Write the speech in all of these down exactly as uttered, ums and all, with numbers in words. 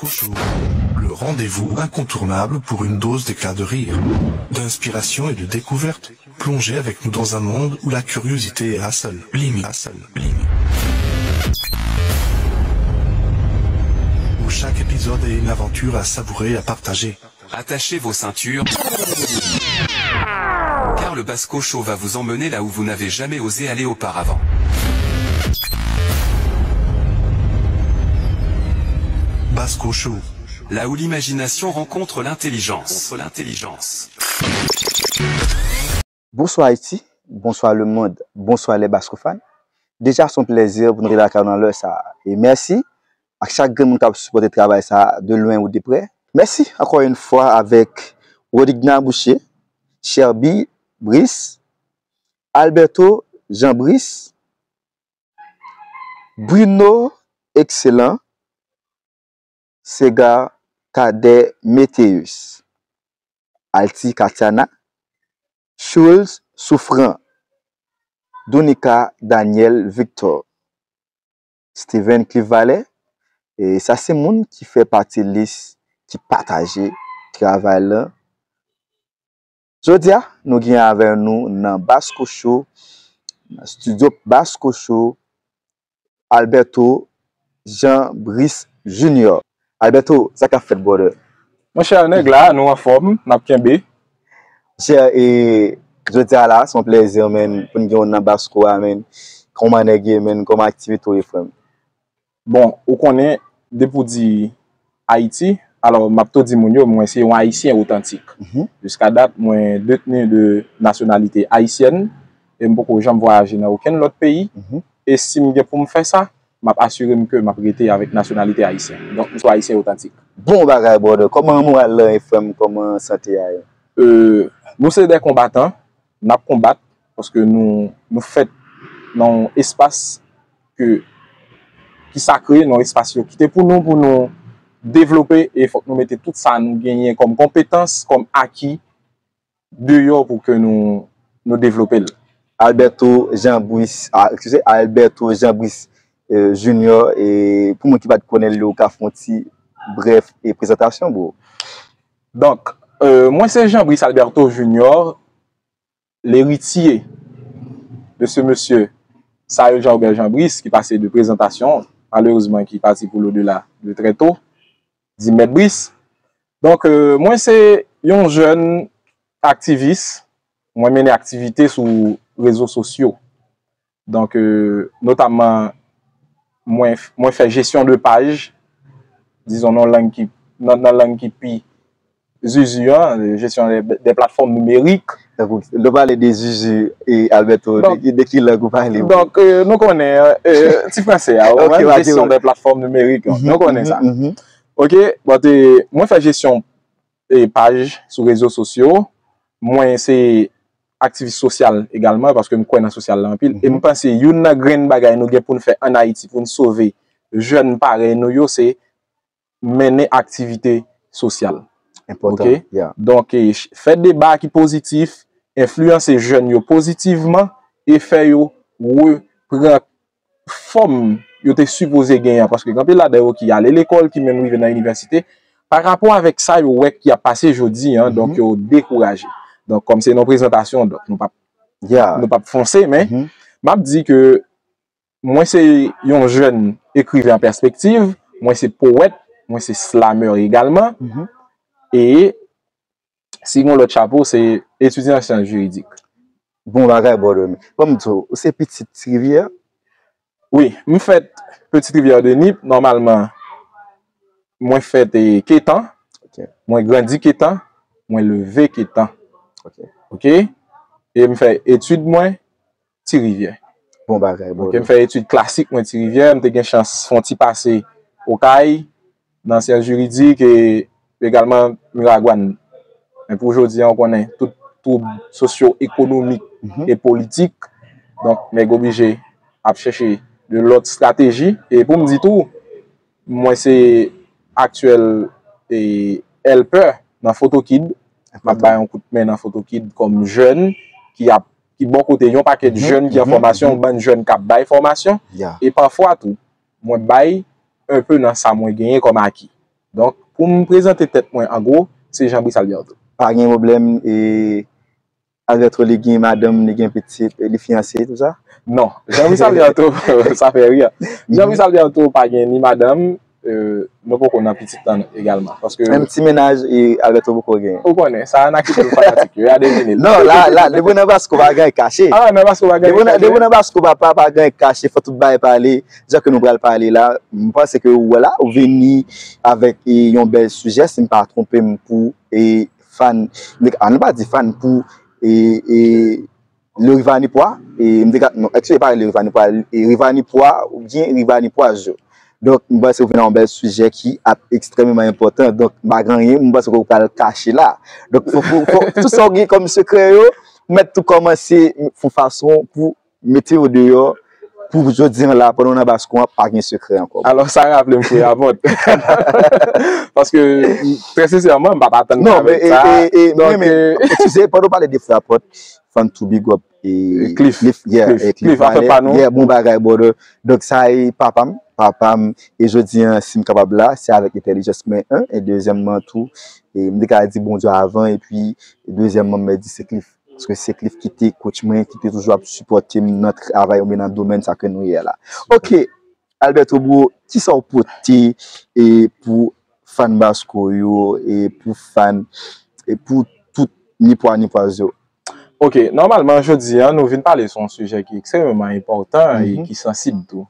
Basco Show, le rendez-vous incontournable pour une dose d'éclat de rire, d'inspiration et de découverte. Plongez avec nous dans un monde où la curiosité est la seule limite, la seule limite. Où chaque épisode est une aventure à savourer, à partager. Attachez vos ceintures, car le Basco Show va vous emmener là où vous n'avez jamais osé aller auparavant. Basco Show, là où l'imagination rencontre l'intelligence. L'intelligence. Bonswa Ayiti, bonswa lemonn, bonswa lè Baskofòn. Deja se yon plèzi pou n rete lakay nou nan lè sa a. E mèsi ak chak grenn moun k ap sipòte travay sa a de lwen ou de prè. Mèsi ankò yon fwa avèk Rodigna Boucher, Sherby Brice, Alberto Jean Brice, Bruno Excellent, Segar Cadet Météus, Alti Katiana, Schulz Souffrant, Donika Daniel Victor, Steven Cliff Valet, e sa se moun ki fè pati lis ki pataje travay lan. Jodi a, nou gen avè nou nan Basco Show, nan studio Basco Show, Alberto Jean Brice Junior. Alberto, sa k ap fèt, brother? Monchè, nèg la, nou anfòm, n ap kenbe. Monchè, e jodi a la, se yon plèzi, menn, pou n gen w nan Basco a, menn. Kòman nèg ye, menn? Kòman aktivite w ye, frè m? Bon, ou konnen, depi w di Ayiti, alò, m ap tou di moun yo, mwen se yon Ayisyen otantik. Jiska dat, mwen detni de nasyonalite ayisyèn, e m poko janm vwayaje nan okenn lòt peyi. E si m gen pou m fè sa, m ap asire m ke m ap rete avèk nasyonalite ayisyèn. Donk, m se yon Ayisyen otantik. Bon bagay, brother. Kòman moral lan ye, frè m? Kòman sante a ye? Euh, nou se de konbatan, n ap konbat, paske nou, nou fèt nan yon espas ke, ki sakre, nan yon espas yo kite pou nou, pou nou devlope, e fòk nou mete tout sa nou genyen kòm konpetans, kòm aki, deyò pou ke nou, nou devlope l. Alberto Jean Brice, ah, excusez, Alberto Jean Brice euh, Junior, e pou moun ki pa t konnen li, ou ka fè yon ti brèf e prezantasyon, bro. Donk, euh, mwen se Jean Brice Alberto Junior, l'héritier de ce monsieur Saül Jean Robert Jean Brice, ki pase de prezantasyon, malerezman ki pati pour l'au-delà de très tôt, di Mèt Brice. Donk, euh, mwen se yon jèn aktivis, mwen mennen aktivite sou rezo sosyo. Donk, euh, notamman, mwen, mwen fè jesyon de paj, dizon nan lang ki, nan, nan lang ki pi zuzu an, jesyon de, de platfòm nimerik. Donk, ou pale de zuzu e Alberto, de, ki- de ki lang ou pale? Donk, euh, nou konnen, euh, ti fransè a, Ok, jesyon ok. De platfòm nimerik, nou konnen sa. Mhm. Ok, bon, e, mwen fè jesyon e paj sou rezo sosyo. Mwen se aktivis sosyal egalman, paske m kwè nan sosyal la anpil. E m panse youn nan grenn bagay nou gen pou n fè ann Ayiti pou n sove jèn parèy nou yo, se mennen aktivite sosyal. Enpòtan. Ok? Yeah. Donk, e, ch- fè deba ki pozitif, enfliyanse jèn yo pozitivman e fè yo repran fòm yo te sipoze genyen an, paske gen anpil ladan yo ki ale lekòl, ki menm rive nan inivèsite, pa rapò avèk sa yo wè ki ap pase jodi an, donk yo dekouraje. Donk, kòm se yon prezantasyon, donk nou p ap Yeah. nou p ap fonse, men m ap di ke mwen se yon jèn ekriven an pèspektiv, mwen se powèt, mwen se slamè egalman, e si gen yon lòt chapo, se etidyan an syans jiridik. Bon bagay, brother. Ban m di w, ou se pitit Ti Rivyè? Wi, m fèt Petite Rivière de Nip, nòmalman, mwen fèt e, Ketan, Ok. mwen grandi Ketan, mwen leve Ketan. Ok. Ok? E m fè etid mwen Ti Rivyè. Bon bagay, Ok, brother. M fè etid klasik mwen Ti Rivyè, m te gen chans fè yon ti pase Okay, nan syans jiridik e egalman Miragwàn. Men pou jodi a, ou konnen tout twoub sosyo-ekonomik e politik. Donk, nèg oblije ap chèche de lòt estrateji. E pou m di tou, mwen se aktyèl e helper nan Photokid. M ap bay yon kout men nan Photokid kòm jèn ki ap, ki bò kote yon pakèt jèn ki an fòmasyon, yon bann jèn k ap bay fòmasyon. Yeah. E pafwa tou, mwen bay enpe nan sa mwen genyen kòm aki. Donk, pou m prezante tèt mwen an gwo, se Jean Brice Alberto. Pa gen pwoblèm, e Alberto, li gen madanm, li gen pitit, e li fiyanse, tou sa? Non, Jean Brice Alberto, sa fè ri. Jean Brice Alberto pa gen ni madanm, e, nou poko nan pitit lan egalman. Paske menm ti mennaj, e, Alberto poko gen. Ou konnen, sa a n a kite l fanatik yo, y a devine l. Non, la, la, depi nan Basko, pa gen kache. Ah, nan Basko, pa gen kache. Depi nan Basko, papa, pa gen kache, fò tout bagay pale. Jan ke nou pral pale la, m panse ke ou wè la, ou vini avèk, e, yon bèl sijè, si m pa twonpe m, pou, e, fan, ah, nou pa di fan, pou, e, e, Leriva Nipwa, e, m te ka, non, eskize, pa Leriva Nipwa, e, Riva Nipwa, oubyen Riva Nipwaz yo. Donk, m panse ou vin ak yon bèl sijè ki ap ekstrèmeman enpòtan. Donk, m pa gen anyen, m panse ke ou pral kache la. Donk, fò, fò, fò, tout sa ou gen kòm sekrè yo, ou mèt tou kòmanse fè yon fason pou mete yo deyò, pou jodi an la, pandan w nan Basko an, pa gen sekrè ankò. Alò, sa raple m Frè Apòt. Paske, trè sensèman, m pa t atann sa. Non, men, e, e, e, donk, men, men, eskize, pandan w pale de Frè Apòt, fan tou big up, e, Cliff. Cliff, yeah, Cliff, e, Cliff, afè pa nou. Yeah, bon bagay, brother. Donk, sa e papa m, papa m, e jodi an, si m kapab la, se avèk entèlijans mwen, en, e dezyèmman tou, e m te ka di Bondye avan, epi, dezyèmman, m mèt di se Cliff. Paske se Cliff ki te coach mwen, ki te toujou ap sipòte m nan travay oubyen nan domèn sa ke nou ye a la. Ok, Alberto bro, kisa w pote, e, pou fan Basko yo, e pou fan, e pou tout Nipwa, Nipwaz yo? Ok, nòmalman, jodi a, nou vin pale sou yon sijè ki ekstrèmeman enpòtan e ki sansib tou.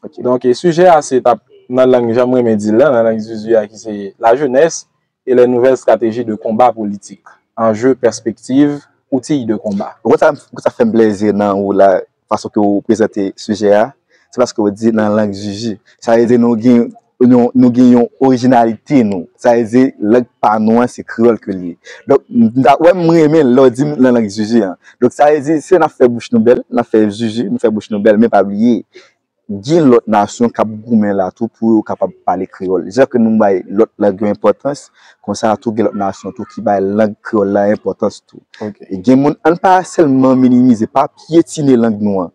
Ok. Donk, e, sijè a, se t ap nan lang, jan m renmen di l la, nan lang zuzu a, ki se la jeunesse et les nouvelles stratégies de combat politique, enjeux, perspectives, outils de combat. Ou konn sa, ou konn sa fè m plezi nan ou la, fason ke ou prezante sijè a, se paske ou di nan lang zuzu. Sa vle di nou gen, nou, nou gen yon orijinalite nou. Sa vle di lang pa nou an, se kreyòl ke li ye. Donk, m ta, wè, m renmen lè w di m nan lang zuzu an. Donk, sa vle di, se n ap fè bouch nou bèl, n ap fè zuzu, nou fè bouch nou bèl, men pa bliye, gen lòt nasyon k ap goumen la tou pou yo kapab pale kreyòl. Jan ke nou bay lòt lang yo enpòtans, konsa tou gen lòt nasyon tou ki bay lang kreyòl la enpòtans tou. Ok. E gen moun, ann pa sèlman minimize, pa pyetine lang nou an.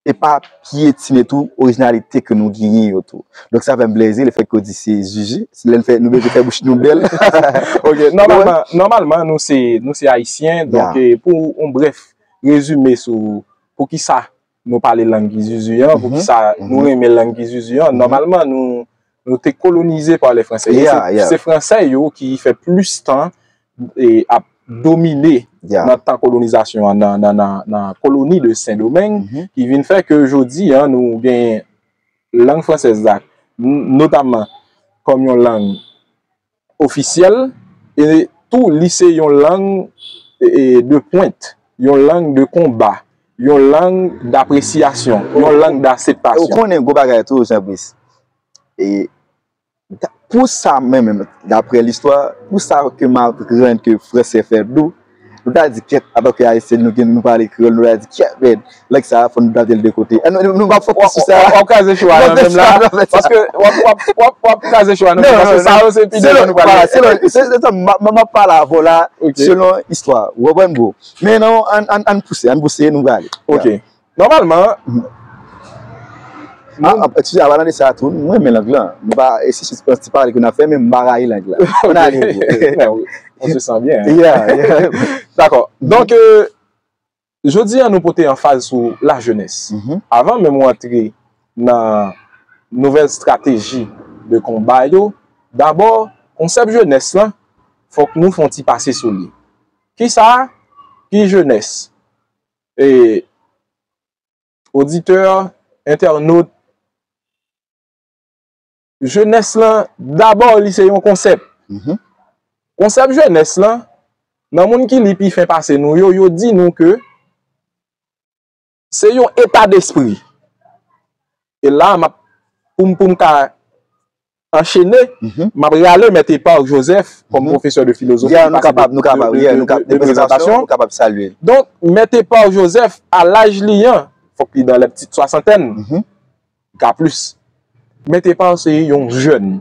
E pa pyetine tou orijinalite ke nou genyen yo tou. Donk sa fè m plezi lefètke w di se zuzu, lè n fè, nou bezwen fè bouch nou bèl. Ok, nòmalman, nòmalman, nou se, nou se Ayisyen, donk, yeah, e, pou yon brèf rezime sou poukisa nou pale lang ki zuzu an, poukisa nou renmen lang ki zuzu an. Nòmalman, nou, nou te kolonize pa lè Fransè. E se, yeah, yeah, se Fransè yo ki fè plis tan e ap domine, yeah, nan tan kolonizasyon an, nan, nan, nan, nan koloni de Sendomeng, ki vin fè ke jodi an, nou gen lang fransèz la, n-, notamman kòm yon lang ofisyèl, e tou li se yon lang, e, e, de pwent, yon lang de konba, yon lang dapresyasyon, yon lang, e, ou, e, ou, dakseptasyon. Ou konnen gwo bagay tou, Jean Brice. E da-, pou sa menm, menm, daprè listwa, pou sa ke m aprann ke fransè fè dou, nou ta di kèt, antanke Ayisyen, nou gen, nou pale kreyòl, nou ta di kèt, men, lang sa a, fò nou gade l de kote. E nou, nou, nou pa fokis sou sa. W ap, w ap, w ap kraze cho a nan menm la. Paske w ap, w ap, w ap, w ap kraze cho a nan menm la. Non, non, paske sa yo se pi devan nou pral. Vwala, selon, se, se, se, m ap, m ap pale avè w la, ok, selon istwa. Ou konprann, bro? Men non, ann, ann, ann pouse, ann pouse, nou prale. Ok. Nòmalman, ah, ah, eskize, avan n ale sa tou, mwen renmen lang lan. Nou pa, e si se ti pale ke n ap fè, men m pa rayi lang lan. Ann ale, bro. Ben oui, on se sent bien, hein. Yeah, yeah. Dakò. Donk, euh, jodi a, nou pote anfaz sou lajenès. Avan menm w antre nan nouvèl estrateji de konba yo, dabò, konsèp jenès lan, fòk nou fè yon ti pase sou li. Kisa? Ki jenès? E, oditè, entènot, jenès lan, dabò, li se yon konsèp. Konsèp jenès lan, nan moun ki li pi fen pase nou yo, yo di nou ke se yon eta despri. E la, m ap, pou m, pou m ka anchene, m ap rale Mèt Épar Joseph kòm pwofesè de filozofi, yeah, nou kapab, nou kapab, yeah, nou kapab, de prezantasyon, nou kapab salye. Donk, Mèt Épar Joseph, a laj li an, fòk li dans les petites soixantaines, ka plis. Mèt Épar se yon jèn,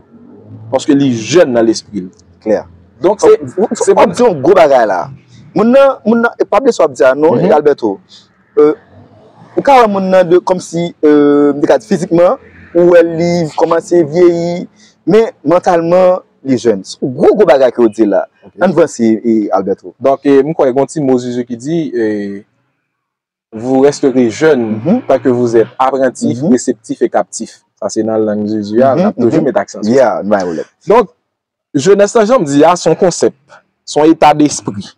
paske li jèn nan lespri l. Klè. Donk, se, se w ap di yon gwo bagay la. Moun nan, moun nan, e pa bliye sa w ap di a non, Alberto. Euh, ou ka wè moun nan de, kòmsi, euh, m te ka di fizikman, ou wè li kòmanse vyeyi, Men, mantalman, li jèn. Se yon gwo, gwo bagay ke w di la. Ok. Ann vanse, e, Alberto. Donk, e, m kwè gen yon ti mo Zuzu ki di, e, vous resterez jeune tant que vous êtes attentif, réceptif et captif. Sa se nan lang Zuzu a, n ap toujou met aksan sou sa. Yeah, n pa gen pwoblèm. Donk, jenès lan, jan m di a, se yon konsèp, se yon eta despri.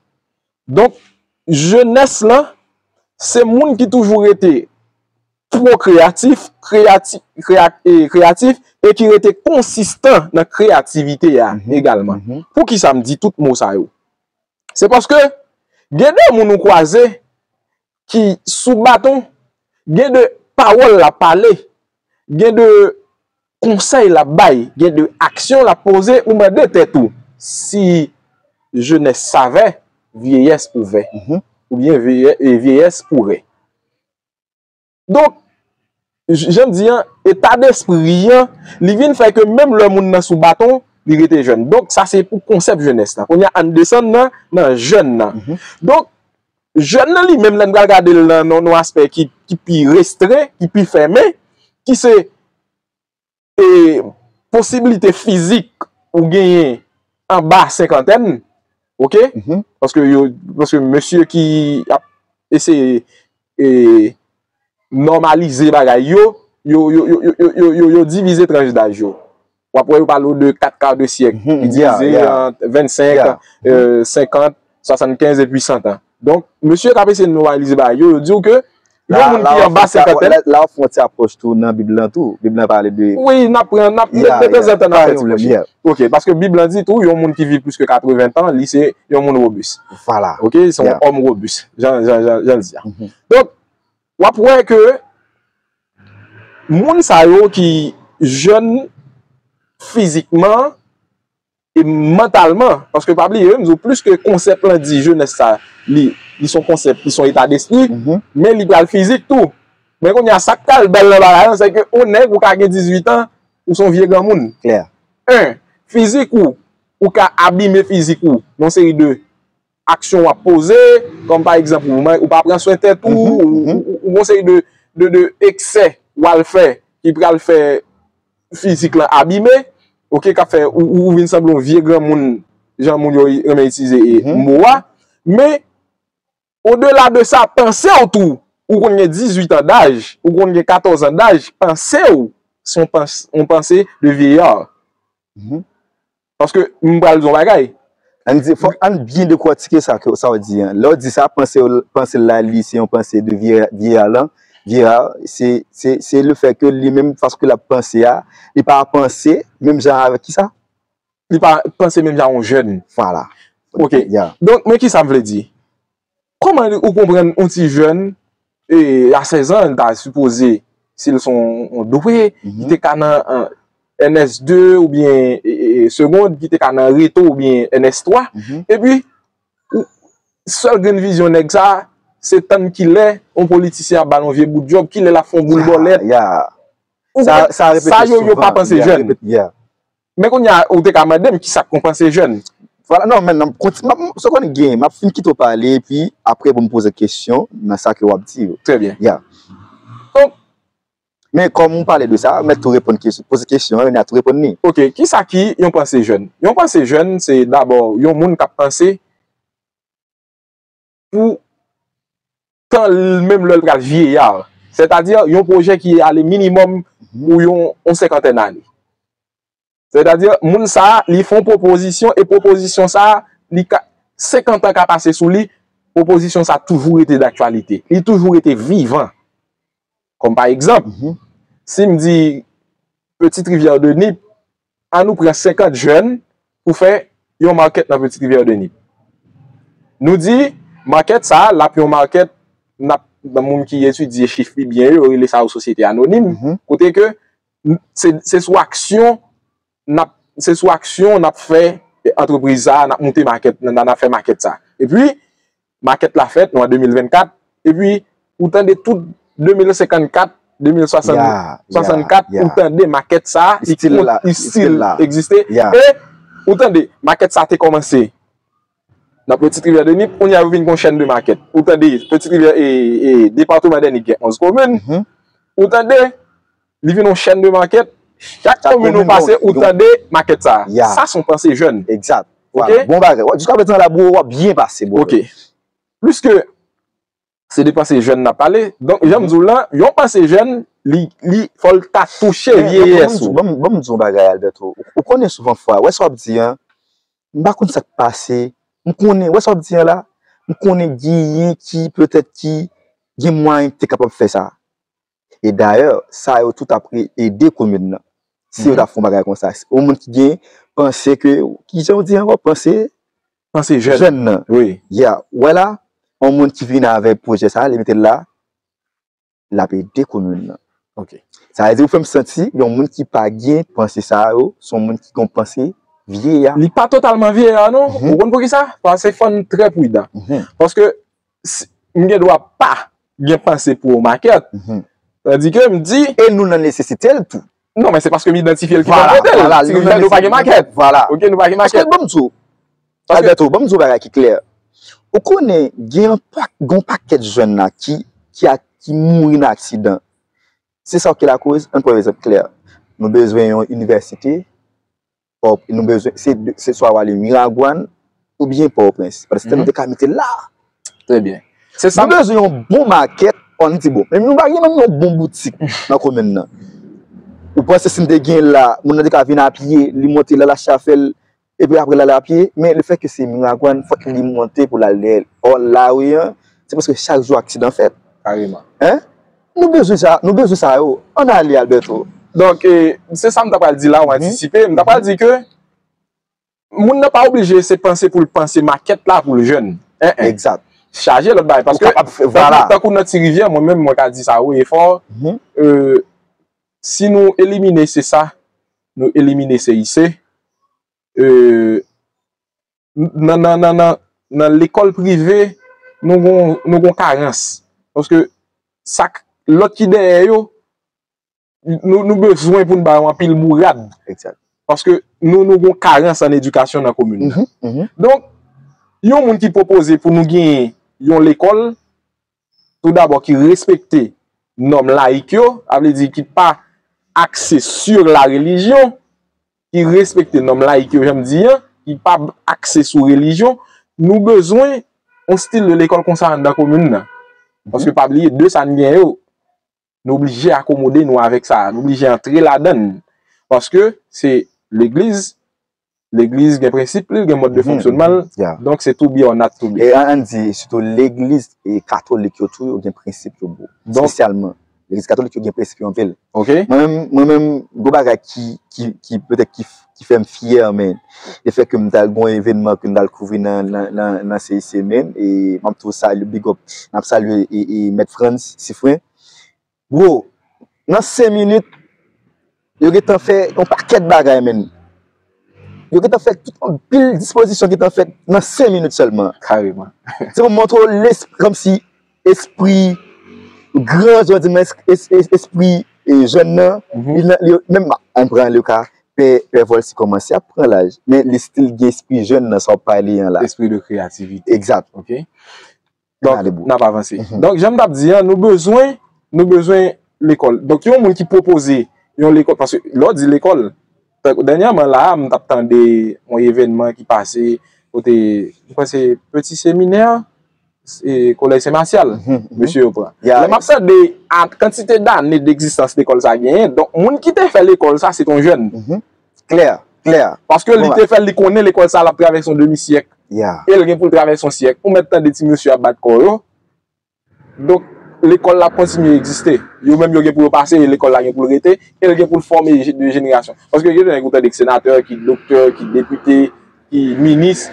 Donk, jenès lan, se moun ki toujou rete pwokreyatif, kreyati-, kreya-, e, kreyatif, e ki rete konsistan nan kreyativite a egalman. Poukisa m di tout mo sa yo? Se paske gen de moun ou kwaze ki sou baton, gen de pawòl l ap pale, gen de konsèy l ap bay, gen de aksyon l ap poze, ou mande tèt ou si jenès savè, vyeyès pou vè, oubyen vyeyè-, e vyeyès pou rè. Donk, j-, jan m di an, eta despri an, li vin fè ke menm lè moun nan sou baton, li rete jèn. Donk, sa se pou konsèp jenès lan. Kounye a, ann desann nan, nan jèn nan. Donk, jèn nan li menm, lè n pral gade l nan, nan, nan yon aspè ki, ki pi restren, ki pi fèmen, ki se, e, posiblite fizik ou genyen anba senkantèn, oke? Paske yo, paske mesye ki ap eseye, e, nòmalize bagay yo, yo, yo divize tranch daj yo. W ap wè yo pale w de kat ka de syèk, ki divize an vennsenk, e, senkant, swasannkenz epi san an. Donk, mesye k ap eseye nòmalize bagay yo, yo di w ke yon moun ki anba senkantèn. La, la w ap fè yon ti apwòch tou nan Bib lan tou. Bib lan pale de... Wi, n ap pran, n ap, de tanzantan n ap fè ti pwòch. Ok, paske Bib lan di tou, yon moun ki viv plis ke katreven tan, li se yon moun robis. Vwala. Ok, se yon òm robis, jan, jan, jan, jan l di a. Donk, w ap wè ke moun sa yo ki jèn fizikman e mantalman, paske pa bliye, m di w, plis ke konsèp lan di jenès sa, li, li se yon konsèp, li se yon eta despri, men li pral fizik tou. Men kounye a, sa k pral bèl nan bagay lan, se ke yon nèg ou ka gen dizuit an, ou se yon vye granmoun. Klè. En, fizik ou, ou ka abime fizik ou nan yon seri de aksyon w ap poze, kòm pa egzanp, ou, ou pa pran swen tèt ou, ou, ou, ou gon seri de, de, de eksè w al fè, ki pral fè fizik lan abime, oke, k ap fè ou, ou, ou vin sanble yon vye granmoun, jan moun yo renmen itilize, e, mo a. Men, odela de sa, panse w tou, ou konn gen dizuit an daj, ou konn gen katòz an daj, panse w, se yon pans-, yon panse de vyeyar. Paske m pral di yon bagay. Ann di, fòk ann byen dekòtike sa ke, sa w di an. Lè w di sa, panse, panse l la, li se yon panse de vye, vye a lan. Vye a, se, se, se le fè ke li menm, fason ke l ap panse a, li pa panse menm jan avèk kisa? Li pa panse menm jan yon jèn. Vwala. Ok. Donk, men kisa m vle di? Kòman ou konprann yon ti jèn, e, a sèz an, li ta sipoze, si l se yon, yon dwe, li te ka nan, an, N S de oubyen, e, e, e, segond, ki te ka nan reto oubyen N S twa. Epi, ou, sèl grenn vizyon nèg sa, se tann kilè yon politisyen ap ba l yon vye bout djòb, kilè l ap fè yon boul bòlèt. Ou konprann? Sa, sa yo, yo pa panse jèn. Men kounye a, ou te ka mande m kisa k yon panse jèn. Vwala, non, men non, konti-, m ap, m, sa w konn gen, m ap fin kite w pale, epi apre pou m poze kesyon nan sa ke w ap di yo. Trè byen. Ya. Donk, men kòm ou pale de sa, mèt tou reponn kesyon, poze kesyon an, René a tou reponn li. Ok, kisa ki yon panse jèn? Yon panse jèn, se dabò yon moun k ap panse pou tan l, menm lè l pral vyeya. Sètadi, yon pwojè ki ale minimòm pou yon, yon senkantèn ane. Sètadi, moun sa a, li fè yon pwopozisyon, e pwopozisyon sa a, li ka, senkant an ka pase sou li, pwopozisyon sa a toujou rete daktyalite. Li toujou rete vivan. Kòm pa egzanp, si m di Petite Rivière de Nip, ann nou pran senkant jèn pou fè yon market nan Petite Rivière de Nip. Nou di, market sa a, l ap yon market, n ap, nan moun ki etidye chif pi byen yo, yo rele sa yo sosyete anonim, kote ke n-, se, se sou aksyon n ap, se sou aksyon n ap fè antrepriz sa a, n ap moute market, n, n ap fè market sa a. Epi, market la fèt, nou an de mil vennkat, epi ou tande tout de mil senkannkat, de mil swasannkat, ou tande market sa a, li still egziste. E ou tande, market sa a te kòmanse nan Petite Rivière de Nip, kounye a yo vin gon chèn de market. Ou tande, Petite Rivière, e, e, depatman Dènip gen onz komin. Ou tande, li vin yon chèn de market, Chak komin ou pase, ou tande makèt sa. Sa se yon panse jèn. Egzat. Vwala. Bon bagay. Jiska prezan la, bro, w ap byen pase, bro. Ok. Plis ke se de panse jèn n ap pale. Donk, jan m di w lan, yon panse jèn, li, li, fò l ta touche vyeyès ou. Ban m, ban m di w yon bagay, Alberto. Ou konnen souvan fwa, wè sa w ap di an, m pa konn sa k pase. M konnen, wè sa w ap di an la, m konnen genyen ki, petèt ki, gen mwayen ki te kapab fè sa. E dayè, sa yo tout ap ede komin nan. Si yo ta fè yon bagay konsa, yon moun ki gen panse ke, ki jan w di ankò, panse, panse jèn nan. Wi. Ya, wè la, yon moun ki vin avèk pwojè sa, li mete l la, l ap ede komin nan. Ok. Sa vle di, ou fè m santi, yon moun ki pa gen panse sa yo, se yon moun ki gen panse vye a. Li pa totalman vye a, non. Ou konn poukisa? Paske fò n trè pridan. Paske si, m gen dwa pa gen panse pou yon makèt. Tandike m di. E nou nan nesesite l tou. Non, men se paske m idantifye l ki fè m mete l. Si nou fè nou pa gen makèt. Vwala. Ok, nou pa gen makèt. Paske ban m di w, Alberto, ban m di w bagay ki klè. Ou konnen, gen yon pa, gen yon pakèt jèn la ki, ki, a, ki mouri nan aksidan. Se sa ki lakoz, ann pran egzanp klè. Nou bezwen yon inivèsite, Pòtoprens, nou bezwen, se, se swa w ale Miragwàn oubyen Pòtoprens. Paske nou te ka mete l la. Trè byen. Se sa. Nou bezwen yon bon makèt, ann di bon. Men nou pa gen menm yon bon boutik nan komin nan. Ou panse si n te gen l la, moun nan te ka vin a pye, li monte la, l achte afè l, epi apre l ale a pye, men lefètke se Miragwàn, fòk li monte pou l al dèyè l. Ò, lari an, se paske chak jou aksidan fèt. Kareman. Hein? Nou bezwen sa, nou bezwen sa yo. Ann ale, Alberto. Donk, e, se sa m ta pral di la, ou antisipe. M ta pral di ke moun nan pa oblije se panse pou l panse makèt la pou l jèn. En, en. Egzat. Chaje lòt bagay. Paske, tankou, tankou nan Ti Rivyè, mwen menm, mwen ka di sa wo e fò, e, si nou elimine se sa, nou elimine se ise, e, nan, nan, nan, nan, nan lekòl prive, nou gon, nou gon karans. Paske sa k, lòt ki dèyè yo, nou, nou bezwen pou n ba yo anpil bourad. Egzat. Paske nou, nou gon karans an edikasyon nan komin nan. Donk, yon moun ki pwopoze pou nou genyen yon lekòl, toudabò ki respekte nòm layik yo, sa vle di ki pa akse sur la religion, ki respekte nòm layik yo, jan m di an, ki pa akse sou relijyon, nou bezwen yon stil de lekòl konsa anndan komin nan. Paske pa bliye, de sa n gen yo, nou oblije akomode nou avèk sa, nou oblije antre ladan l. Paske se legliz, legliz gen prensip li, gen mòd de fonksyonman l. Donk se to be or not to be. E ann di, sitou legliz e katolik yo tou, yo gen prensip yo, bro. Espesyalman. Legliz katolik yo gen prensip yo anpil. Ok. Mwen menm, mwen menm, gwo bagay ki, ki, ki petèt ki, ki fè m fyè, men, lefètke m t al gon evènman ke m t al kouvri nan, nan, nan, nan C I C, men, e m ap tou salye, big up, m ap salye e, e Mèt Frantz Sifren. Bro, nan senk minit, yo gentan fè yon pakèt bagay, men. Yo gentan fè tout anpil dispozisyon gentan fèt nan senk minit sèlman. Kareman. Se pou montre w lespri, kòmsi espri gran, jan di, men es-, es-, es-, espri, e, jèn nan, li nan, li, menm ann pran le ka, pè, pè Volcy kòmanse ap pran laj, men li still gen espri jèn nan sa w ap pale an la. Espri de kreyativite. Egzat. Ok. Donk, n ap avanse. Donk, jan m t ap di an, nou bezwen, nou bezwen lekòl. Donk, yon moun ki pwopoze yon lekòl, paske lè w di lekòl, tankou dènyèman la a, m t ap tande yon evènman ki pase kote, m kwè se Petit Séminaire, e, Kolèj Sen Masyal, mesye yo pran. Lè m ap tande a kantite dane degzistans lekòl sa genyen, donk, moun ki te fè lekòl sa, se t on jèn. Klè, klè. Paske li te fè l, li konnen lekòl sa, l ap travèse yon demi syèk. E l gen pou l travèse yon syèk. Ou mèt tande ti mesye ap bat kò yo. Donk, lekòl la ap kontinye egziste. Yo menm yo gen pou yo pase, e lekòl la gen pou l rete, e l gen pou l fòme je-, de jenerasyon. Paske gen de nèg ou tande ki senatè, ki doktè, ki depite, ki minis.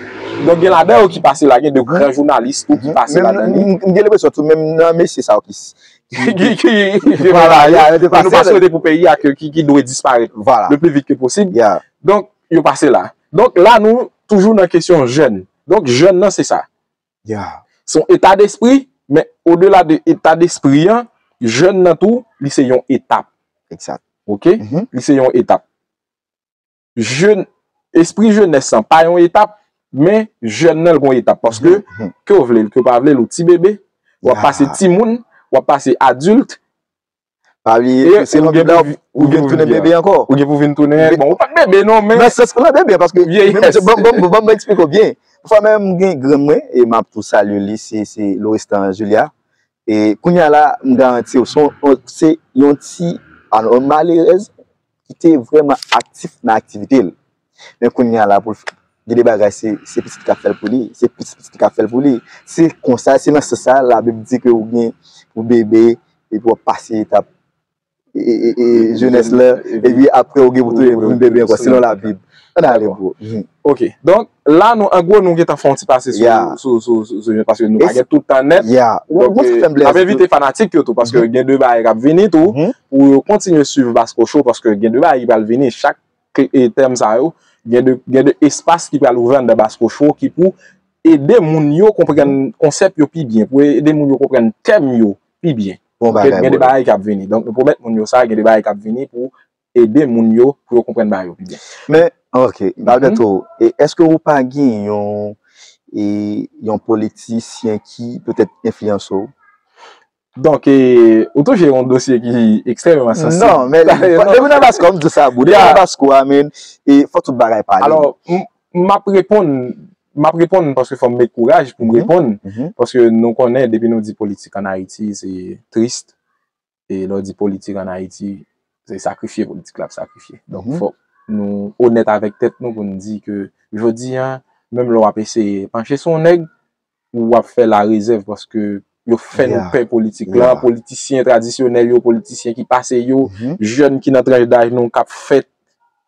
Donk, gen ladan yo ki pase la, gen de gran jounalis tou ki pase ladan li. M, m, m gen lenpresyon tou, menm nan mesye sa yo ki s-, ki, ki, ki, ki, vwala, ya, yo te pase. Nou pa swete pou peyi a ke, ki, ki dwe disparèt le pli vit ke posib. Donk, yo pase la. Donk, la, nou toujou nan kesyon jèn. Donk, jèn nan, se sa. Se yon eta despri, men odela de eta despri an, jèn nan tou, li se yon etap. Egzat. Ok? Li se yon etap. Jèn, espri jenès lan pa yon etap, men jèn nan l gon etap. Paske, ke w vle l, ke w pa vle l, ou ti bebe, w ap pase timoun, w ap pase adilt, Pa bliye, se nan Bib la, ou gen pou vin bebe ankò. Ou gen pou vin tounen, bon, ou pa t bebe non, men nan sans lan, bebe, paske, ban m eksplike w byen. Pafwa menm, m gen grann mwen, e m ap tou salye li, se Lorestan Julia. E kounye a la, m garanti w, se yon ti, alò, malerèz ki te vrèman aktif nan aktivite l. Men kounye a la, pou l gen de bagay, se pitit ki ap fè l pou li. Se pitit pitit ki ap fè l pou li. Se konsa, se nan sans sa, Labib di ke ou gen pou bebe, epi w ap pase etap jenès la, epi apre ou gen pou tounen pou vin bebe ankò, selon Labib. Ann ale, bro. Ok. Donk, la, nou, an gwo, nou gentan fè yon ti pase sou, sou, sou, sou, sou, paske nou pa gen tout tan nèt. Donk, n ap envite fanatik yo tou, paske gen de bagay k ap vini tou, pou yo kontinye swiv Basko Show, paske gen de bagay ki pral vini. Chak tèm sa yo, gen de, gen de espas ki pral ouvè anndan Basko Show ki pou ede moun yo konprann konsèp yo pi byen, pou ede moun yo konprann tèm yo pi byen. Gen de bagay k ap vini. Donk, nou pwomèt moun yo sa, gen de bagay k ap vini pou ede moun yo, pou yo konprann bagay yo pi byen. Men, ok, Alberto, èske ou pa gen yon, yon politisyen ki petèt enfliyanse w? Donk, e, ou touche yon dosye ki ekstrèmeman sansib. Non, men depi nan Basko, m di sa, bro. Depi nan Basko, I mean, e fò tout bagay pale. Alò, m ap reponn, m ap reponn paske fò m met kouraj pou m reponn. Paske nou konnen, depi nou di politik ann Ayiti, se tris. E lè w di politik ann Ayiti, se sakrifye politik la ap sakrifye. Donk, fòk nou onèt avèk tèt nou pou n di ke jodi a, menm lè w ap eseye panche sou yon nèg, ou ap fè larezèv paske yo fè nou pè politik la, politisyen tradisyonèl yo, politisyen ki pase yo, jèn ki nan tranch daj nou k ap fèt,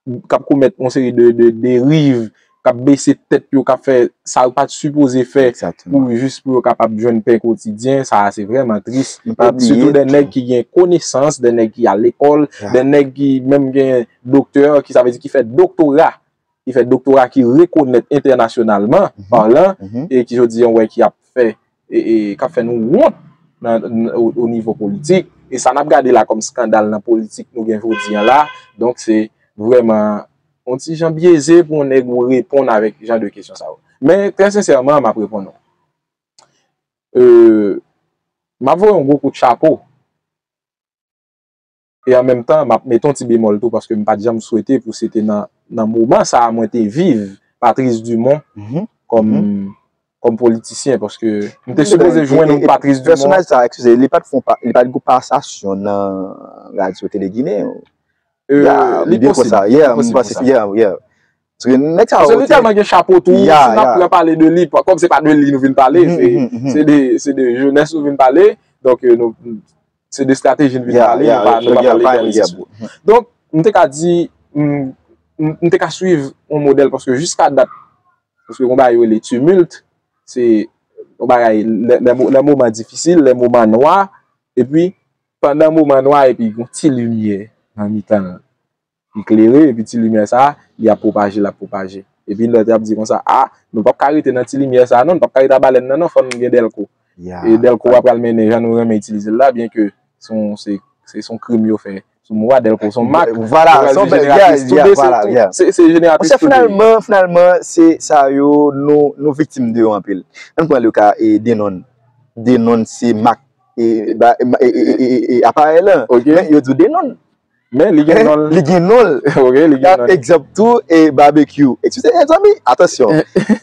k ap komèt yon seri de, de deriv, k ap bese tèt yo, k ap fè sa yo pa t sipoze fè pou jis pou yo kapab jwenn pen kotidyen. Sa a se vrèman tris. Sitou de nèg ki gen konesans, de nèg ki al lekòl, de nèg ki menm gen doktè, ki sa vle di ki fè doktora. Ki fè doktora ki rekonèt entènasyonalman palan, e ki jodi a w wè ki ap fè, e, e, k ap fè nou wont nan, nan, o, o nivo politik. E sa n ap gade la kòm eskandal nan politik nou gen jodi a la. Donk, se vrèman yon ti jan byeze pou yon nèg ou reponn avèk jan de kesyon sa yo. Men, trè sensèman, m ap reponn ou. E, m ap voye yon gwo kout chapo. E an menm tan, m ap mete yon ti bemòl tou, paske m pa t janm swete pou se te nan, nan moman sa a mwen te viv Patrice Dumont kòm, kòm politisyen, paske m te sipoze jwenn yon Patrice Dumont. Pèsonaj sa, eskize, li pa t fè yon pa, li pa t gen yon pasasyon nan radyo tele ginen. Ya, li byen konsa. Yeah, m panse, yeah, yeah. Paske nèg sa yo. Paske li tèlman gen chapo tou, si n ap pran pale de li, kòm se pa de li nou vin pale, se, se de, se de jenès nou vin pale. Donk, e, nou, se de estrateji n vin pale, nou pa, nou pa pale de politik. Donk, m te ka di, m, m, m te ka swiv yon modèl, paske jiska dat, paske yon bagay yo rele timilt, se yon bagay, lè, lè mo-, lè moman difisil, lè moman nwa, epi pandan moman nwa, epi yon ti limyè nan mitan l. Li klere, epi ti limyè sa a, li ap pwopaje, l ap pwopaje. Epi lòt yo ap di konsa, a, nou p ap ka rete nan ti limyè sa a non, nou p ap ka rete a balèn nan non, fò n gen dèlko. E dèlko a pral mennen jan nou renmen itilize l la, byenke se yon, se, se yon krim yo fè sou mo a, dèlko se yon mak. Vwala, se yon bèl, yeah, yeah, vwala, yeah. Se, se jeneratris tou de. Finalman, finalman, se sa yo, nou, nou viktim de yo anpil. Ann pran le ka, e, Denon. Denon se mak, e, ba, e, e, e, e, e aparèy lan. Men yo di w Denon. Men li gen non l. Li gen non l. Ok, li gen non l. Egzanp tou, e, Babekyou. Eskize, mezanmi, atansyon.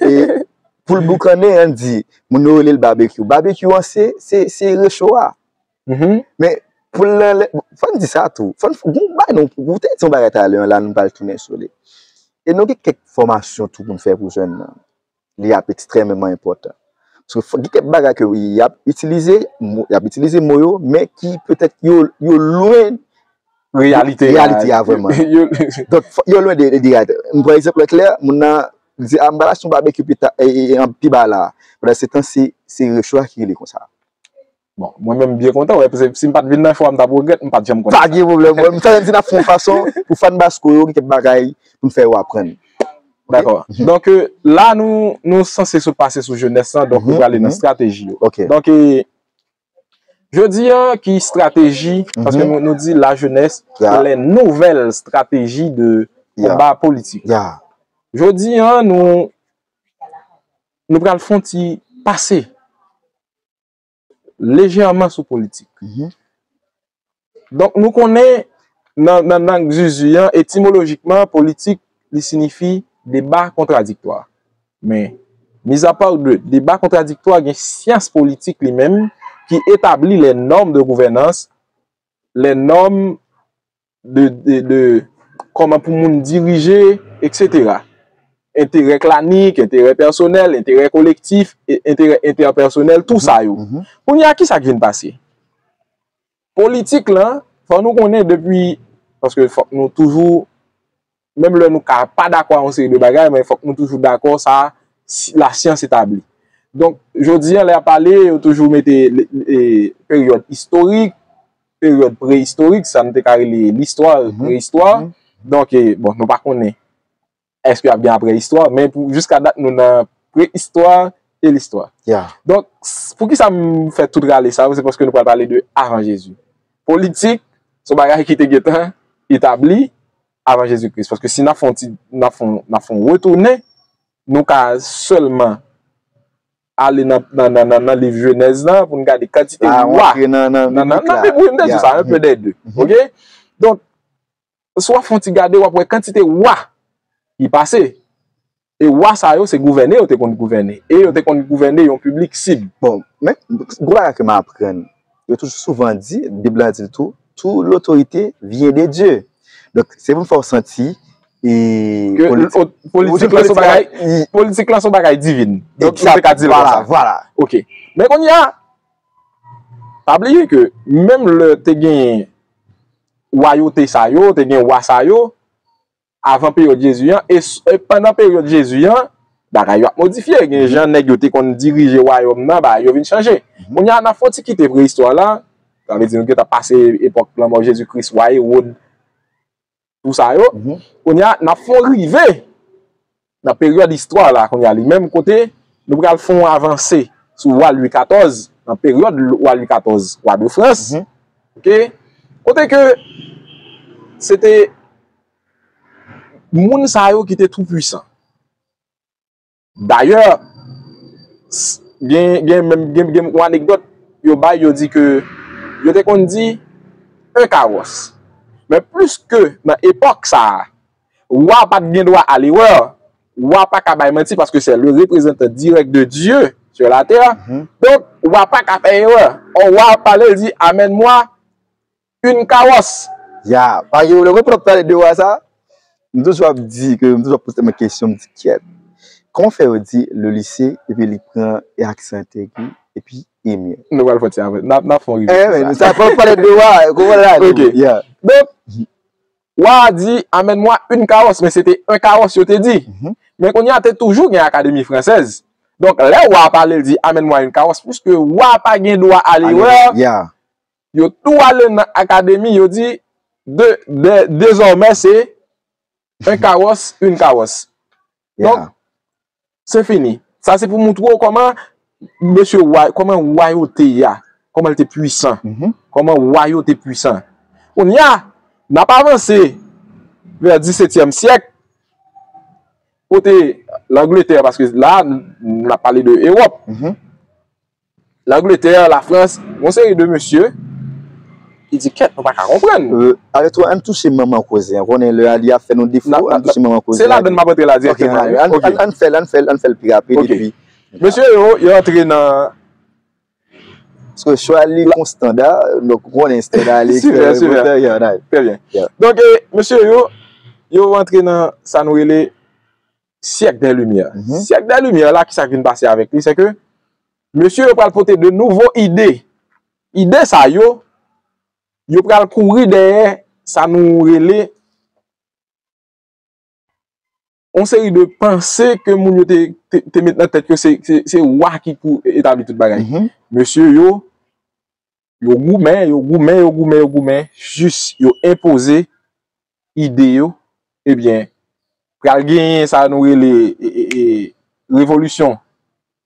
E, pou l boukannen, ann di, moun yo rele l Babekyou. Babekyou an, se, se, se recho a. Men, pou l nan lè, fò n di sa tou. Fò n, gon bagay nou, ou te di yon bagay talè, la, nou pral tounen sou li. E nou gen kèk fòmasyon tou pou n fè pou jèn nan. Li ap ekstrèmeman enpòtan. Paske fò, gen kèk bagay ke y ap itilize, mo, y ap itilize mo yo, men ki petèt yo, yo lwen reyalite a vrèman. Donk, fò, yo lwen de, de reyalite. M pran egzanp klè, moun nan di, a, m pral achte yon babekyou pita, e, e, e, pi ba la. Pandan se tan, se, se recho a ki rele konsa. Bon, mwen menm m byen kontan, wè, paske si m pa t vin nan cho a, m t ap regrèt, m pa t janm konn sa. Pa gen pwoblèm, mwen, m ta renmen di n ap fè yon fason pou fan Basko yo, gen kèk bagay pou n fè yo aprann. Dakò. Donk, e, la, nou, nou sanse sot pase sou jenès lan, donk, nou prale nan estrateji yo. Donk, e, jodi a, ki estrateji, paske nou, nou di la jeunesse, les nouvelles stratégies de combat politique. Jodi a, nou, nou pral fè yon ti pase lejèman sou politik. Donk, nou konnen nan, nan lang Zuzu an, etimolojikman, politik, li siyifi deba kontradiktwa. Men, mizapa de deba kontradiktwa, gen syans politik li menm ki etabli les normes de gouvernance, les normes de, de, de kòman pou moun dirije, etsetera. Enterè klanik, enterè pèsonèl, enterè kolektif, e- enterè entèpèsonèl, tou sa yo. Kounye a, ki sa k vin pase? Politik lan, fò nou konnen depi, paske fòk nou toujou, menm lè nou ka pa dakò a yon seri de bagay, men fòk nou toujou dakò sa, si- la science établit. Donk, jodi an, lè y ap pale, yo toujou mete le- e- peryòd istorik, peryòd preyistorik, sa nou te ka rele listwa, preistwa. Donk, e, bon, nou pa konnen èske y ap gen aprè istwa, men pou, jiska dat, nou nan preistwa e listwa. Donk, s- poukisa m fè tout rale sa yo, se paske nou pral pale de avan Jezi. Politik, se yon bagay ki te gentan etabli avan Jezi Kris. Paske si n ap fè yon ti, n ap fè yon, n ap fè yon retounen, nou ka sèlman ale nan, nan, nan, nan, nan liv Jenèz lan pou n gade kantite wa. Nan, nan, nan Bib, wi, m te di sa, un peu des deux. Oke? Donk, si w ap fè yon ti gade, w ap wè kantite wa ki pase. E wa sa yo, se gouvène yo te konn gouvène. E yo te konn gouvène yon piblik sib. Bon, men, gwo bagay ke m aprann, yo toujou souvan di, Bib la di l tou, tout l'autorité vient de Dieu. Donk, se pou m fè w santi, e, ke politi- o- politik lan se yon bagay, politik lan se yon bagay divin. Donk, nou te ka di l konsa. Vwala. Oke. Men kounye a, pa bliye ke menm lè te gen wayote sa yo, te gen wa sa yo, avan peryòd Jezi an, e, s- e pandan peryòd Jezi an, bagay yo ap modifye. Gen jan nèg yo te konn dirije wayòm nan, bagay yo vin chanje. Kounye a, n ap fè yon ti kite preistwa la, sa vle di nou gentan pase epòk lanmò Jezi Kris, wa Ewòd, tou sa yo. Kounye a, n ap fè yon rive nan peryòd istwa la, kounye a li menm, kote nou pral fè yon avanse sou wa Lwi katòz, nan peryòd wa Lwi katòz, wa de Frans. Oke? Kote ke se te moun sa yo ki te tou pwisan. Dayè, s- gen, gen menm gen, gen yon anekdòt yo bay, yo di ke yo te konn di un carrosse. Men plis ke nan epòk sa a, wa pa t gen dwa a lerè. Wa pa ka bay manti paske c'est le représentant direct de Dieu sur la terre. Donk, wa pa ka fè erè. Ò, wa ap pale, l di, amène-moi une carrosse. Ya, pa gen pwoblèm. Mwen, pandan w ap pale de wa sa, m toujou ap di ke, m toujou ap poze tèt mwen kesyon, m di, kyèt, kòman fè yo di le lycée, epi li pran aksan entègi, epi Emir? Nou pral fè ti avan. N ap, n ap fè yon rive sou sa. Sa, pandan w ap pale de wa, kòman la? Oke. Ya. Donk, wa a di, amène-moi une carrosse, men se te un carrosse yo te di. Men kounye a, te toujou gen Akademi Fransèz. Donk, lè wa a pale, l di, amène-moi une carrosse, piske wa a pa gen dwa a lerè, ya, yo tou ale nan akademi, yo di, de, de, dezòmè, se un carrosse, une carrosse. Donk, se fini. Sa se pou moutre w kòman mesye wa, kòman wayote a, kòman l te pwisan, kòman wa yo te pwisan. Kounye a, n ap avanse vè disetyèm syèk, kote Langletè, paske la, n ap pale de Ewòp. Langletè, Lafrans, yon seri de mesye ki di, kyèt, nou pa ka konprann. Alèktou, ann touche manman koze a. Konnen lè a li ap fè nou defo, ann touche manman koze a. Se ladann m ap antre la dirèkteman. Ann fè l, ann fè l, ann fè l pi rapid, epi mesye yo, yo antre nan. Paske chwa li gon standa, donk ou konnen standa li. Trè byen. Donk, e, mesye yo, yo antre nan sa nou rele syèk dè limyè. Syèk dè limyè la, ki sa k vin pase avèk li, se ke mesye yo pral pote de nouvo ide. Ide sa yo, yo pral kouri dèyè sa nou rele yon seri de panse ke moun yo te, te, te met nan tèt yo, se, se, se wa ki pou etabli tout bagay. Mesye yo, yo goumen, yo goumen, yo goumen, yo goumen, jis yo enpoze ide yo, ebyen, pral genyen sa nou rele, e, e, e, revolisyon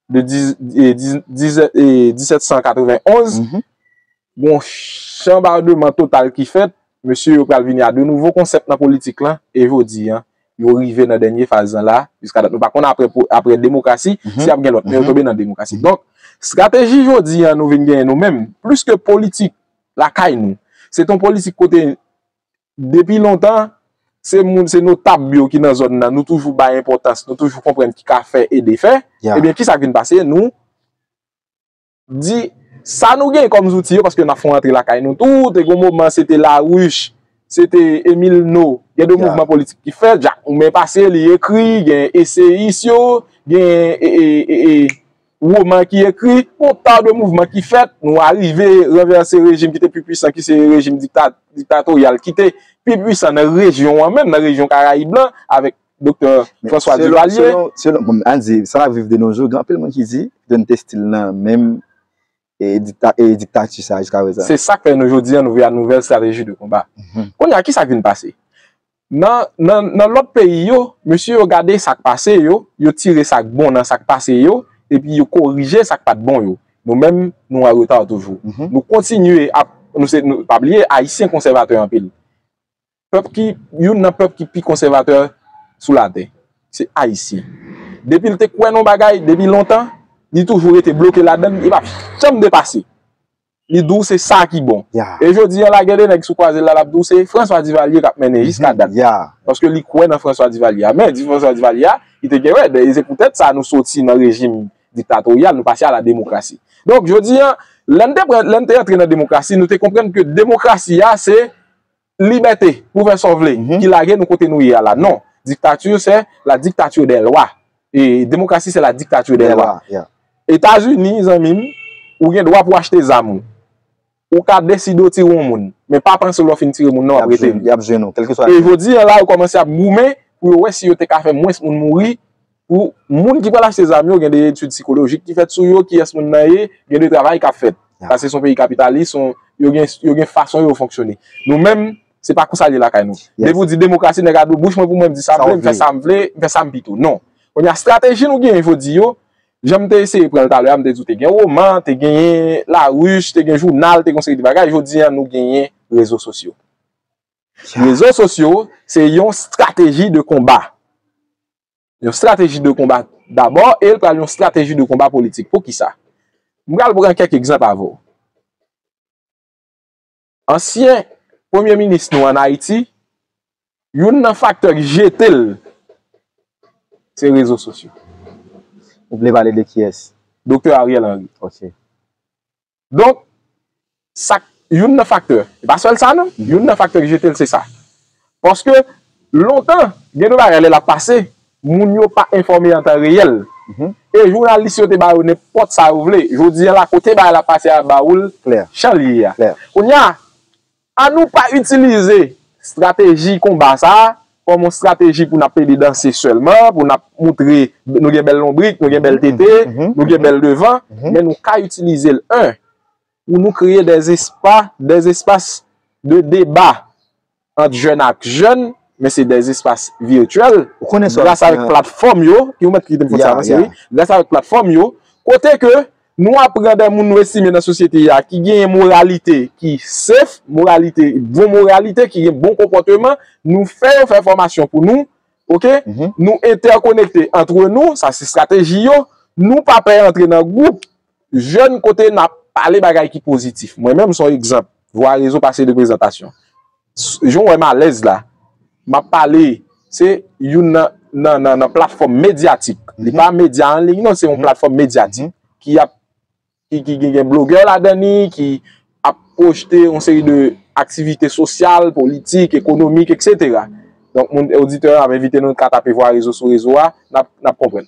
de diz, e, diz, diz, e, disèt san katrevenn onz, gon chanbademan total ki fèt, mesye yo pral vini a de nouvo konsèp nan politik lan, e jodi an, yo rive nan dènye faz lan la, jiska dat nou pa konn apre, apre demokrasi, si ap gen lòt, men yo tonbe nan demokrasi. Donk, estrateji jodi an nou vin genyen nou menm, plis ke politik lakay nou, Se t yon politik kote, depi lontan, se moun, se notab yo ki nan zòn nan, nou toujou bay enpòtans, nou toujou konprann ki ka fè e defè. Ebyen, kisa k vin pase? Nou di sa nou gen kòm zouti yo, paske n ap fè yon rantre lakay nou tou. Te gen yon moman, se te Laruche, se te Emile No. Gen de mouvman politik ki fèt, Jack Roumain pase, li ekri, gen eseyis yo, gen e, e, e, e, woman ki ekri, yon ta de mouvman ki fèt, nou arive ranvèse rejim ki te pi pwisan, ki se rejim dikta-, diktatoryal, ki te pi pwisan nan rejyon an menm, nan rejyon Karayib lan, avèk Doktè François Duvalier. Selon, selon, bon, ann di, sa n ap viv de nos jours, gen anpil moun ki di, John te still nan menm e dikta-, e diktati sa jiska prezan. Se sa k fè nou jodi a, nou vle a nouvèl strateji de konba. Kounye a, ki sa k vin pase? Nan, nan, nan lòt peyi yo, mesye yo gade sa k pase yo, yo tire sa k bon nan sa k pase yo, epi yo korije sa k pa t bon yo. Nou menm, nou an reta toujou. Nou kontinye ap, nou se, nou, pa bliye, Ayisyen konsèvatè anpil. Pèp ki, youn nan pèp ki pi konsèvatè sou latè, se Ayisyen. Depi l te kwè nan bagay, depi lontan, li toujou rete bloke ladan l, li p ap janm depase. Li di w se sa ki bon. E jodi a la, gen de nèg sou kwaze l la, l ap di w se François Duvalier k ap mennen jiska dat. Paske li kwè nan François Duvalier a. Men, di François Duvalier a, li te gen, wè, e se poutèt sa nou soti nan rejim diktatoryal, nou pase a la demokrasi. Donk, jodi a, lè n te pran, lè n te antre nan demokrasi, nou te konprann ke demokrasi a, se libète pou fè sa w vle, ki lage nou kote nou ye a la. Non. Diktati, c'est la dictature des lois. E demokrasi, c'est la dictature des lois. Etazini, zanmi m, ou gen dwa pou w achte zam ou. Ou ka deside w tire yon moun. Men pa panse w lè w fin tire moun nan, w ap rete li. Y ap jwenn ou, kèlkeswa. E jodi a la, yo kòmanse ap goumen pou yo wè si yo te ka fè mwens moun mouri. Pou moun ki pral achte zam yo, gen de etid sikolojik ki fèt sou yo, kiyès moun nan ye, gen de travay k ap fèt. Paske se yon peyi kapitalis, yon, yo gen, yo gen fason yo fonksyone. Nou menm, se pa konsa l ye lakay nou. Depi w di demokrasi, nèg a di w, bouch mwen pou mwen, m di sa m vle, m fè sa m vle, m fè sa m pito. Non. Kounye a, estrateji nou genyen jodi yo, jan m te eseye pran l talè a, m te di w te gen woman, te genyen Laruche, te gen jounal, te gen yon seri de bagay. Jodi a, nou genyen rezo sosyo. Rezo sosyo, se yon estrateji de konba. Yon estrateji de konba dabò, e l pral yon estrateji de konba politik. Poukisa? M pral pran kèk egzanp avè w. Ansyen premye minis nou ann Ayiti, youn nan faktè ki jete l, se rezo sosyo. Ou vle pale de kiyès? Doktè Ariel Henry. Ok. Donk, sa k, youn nan faktè, e pa sèl sa non, youn nan faktè ki jete l se sa. Paske, lontan, gen de bagay lè l ap pase, moun yo pa enfòme an tan reyèl. E jounalis yo te ba yo nenpòt sa yo vle. Jodi a la, kote bagay la pase a ba ou l, jan l ye a. Kounye a, ann nou pa itilize estrateji konba sa a kòm yon estrateji pou n ap plede danse sèlman, pou n ap moutre nou gen bèl lonbrik, nou gen bèl tete, nou gen bèl devan, men nou ka itilize l, en, pou nou kreye des espas, des espaces de débat ant jèn ak jèn, men se des espaces virtuels, gras avèk platfòm yo, ki ou mèt kite m fè sa avanse, wi, gras avèk platfòm yo, kote ke nou ap pran de moun nou estime nan sosyete a ki genyen moralite ki safe, moralite, bon moralite, ki gen bon konpòteman, nou fè yo fè fòmasyon pou nou, ok? Nou entèkonekte antre nou, sa se estrateji yo, nou pa pè antre nan gwoup jèn kote n ap pale bagay ki pozitif. Mwen menm, se yon egzanp, Vwa Rezo pase de prezantasyon. Jan w wè m alèz la, m ap pale, se youn nan, nan, nan, nan platfòm medyatik. Li pa medya an liy, non, se yon platfòm medyatik ki ap, ki, ki gen, gen blogè ladan li, ki ap pwojte yon seri de aktivite sosyal, politik, ekonomik, etsetera. Donk, moun, oditè yo, n ap envite nou ka tape Vwa Rezo sou rezo a, n ap, n ap konprann.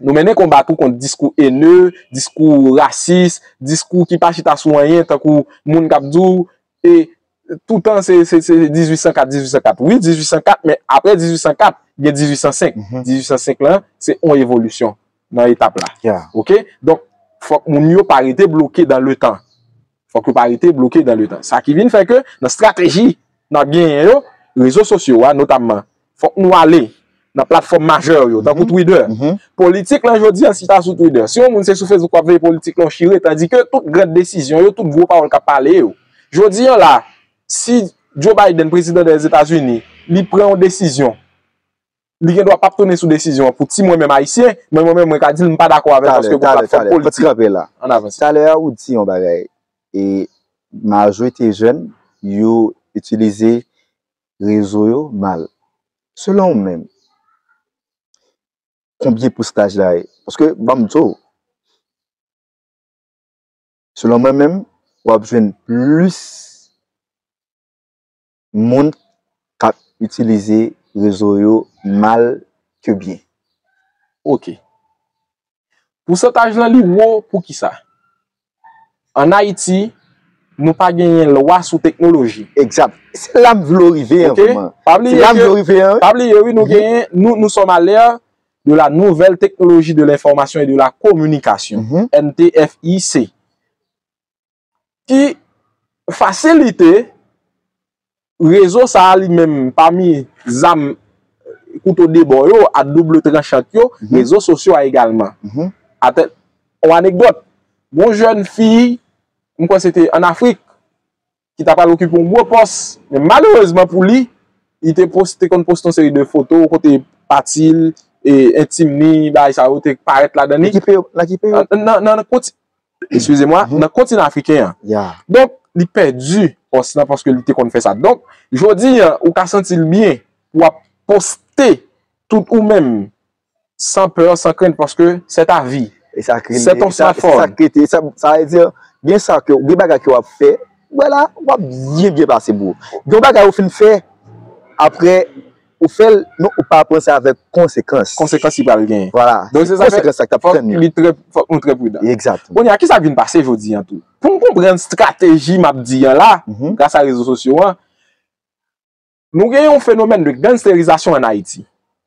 Nou mennen konba tou kont diskou ene, diskou rasis, diskou ki pa chita sou anyen, tankou moun k ap di w, e, toutan se, se, se dizuit san kat, dizuit san kat. Wi, dizuit san kat, men apre dizuit san kat, gen dizuit san senk. Dizuit san senk lan, se yon evolisyon nan etap la. Ok? Donk, fòk moun yo pa rete bloke dans le temps. Fòk yo pa rete bloke dans le temps. Sa ki vin fè ke nan estrateji n ap genyen yo, rezo sosyo a notamman, fòk nou ale nan platfòm majè yo, tankou Twitter. Politik lan jodi an chita sou Twitter. Si yon moun se sou Facebook w ap veye politik lan, w chire, tandike tout gran desizyon yo, tout gwo pawòl k ap pale yo. Jodi an la, si Joe Biden, prezidan dèzetazini, li pran yon desizyon, li gen dwa p ap tounen sou desizyon an pou ti mwen menm ayisyen, men mwen menm mwen ka di l m pa dakò avè l paske gon platfòm politik. Ann avanse. Talè a ou di yon bagay, e majorite jèn yo itilize rezo yo mal. Selon ou menm, konbyen pousantaj la ye? Paske, ban m di w, selon mwen menm, w ap jwenn plis moun k ap itilize rezo yo mal ke byen. Ok. Pousantaj lan li wo poukisa? Ann Ayiti, nou pa genyen lwa sou teknoloji. Egzat. Se la m vle w rive an Ok? vrèman. Pa Se bliye la m ke, vle w rive an. pa bliye wi, nou genyen, nou, nous sommes à l'ère de la nouvelle technologie de l'information et de la communication, Mhm. N T F I C, ki fasilite rezo sa a li menm pami zam kouto de bò yo, a double tranchant yo, Mhm. rezo sosyo a egalman. Mhm. Atè, yon anekdòt, yon jèn fi, m kwè se te ann Afrik, ki ta pral okipe yon gwo pòs, men malerezman pou li, li te poste, konn poste yon seri de foto kote pati l, e entim ni, bagay sa yo te parèt ladan Nan li. ki peyi? Nan ki peyi? Nan, nan, nan, nan konti, excusez-moi, Mhm. nan kontinan afriken an. Ya. Donk, li pèdi pòs lan paske li te konn fè sa. Donk, jodi an, ou ka santi l byen pou w ap poste tout ou menm, sans peur, sans crainte, paske c'est ta vie. E sa k rele, C'est ton e sa, e sa smartphone. k rete, sa, sa vle di, gen sa ke, gen bagay ke w ap fè, wè la, w ap byen, byen pase pou ou. Gen bagay ou fin fè, apre, ou fè l, men ou pa panse avèk konsekans. Konsekans li pral genyen. Vwala. Donk, se sa fè, Konsekans sa k t ap fòk tann yo. Li trè, fòk nou trè pridan. Egzat. Kounye a, kisa k vin pase jodi an tou? Pou n konprann estrateji m ap di an la, Mhm. gras a rezo sosyo an, nou gen yon fenomèn de gangsterizasyon ann Ayiti.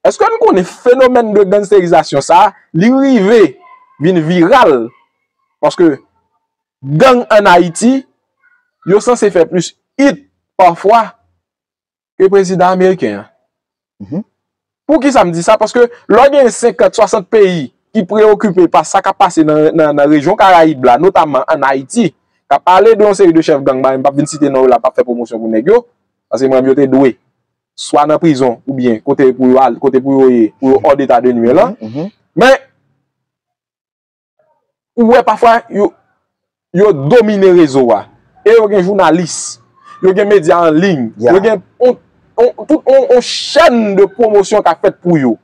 Èske n konnen fenomèn de gangsterizasyon sa a, li rive vin viral? Paske gang ann Ayiti, yo sanse fè plis hit pafwa ke prezidan ameriken an. Mhm. Poukisa m di sa? Paske lè w gen senkant, swasant peyi ki preokipe pa sa k ap pase nan, nan, nan rejyon Karayib la, notamman ann Ayiti, k ap pale de yon seri de chèf gang, m p ap vin site non yo la, m p ap fè pwomosyon pou nèg yo, paske mwen menm yo te dwe swa nan prizon oubyen kote pou yo al, kote pou yo ye, pou yo hors d'état de nuire lan. Mhm. Men, ou wè pafwa yo, yo domine rezo a. E yo gen jounalis, yo gen medya an liy, Ya. Yo gen on, on, tout on, on chèn de pwomosyon k ap fèt pou yo.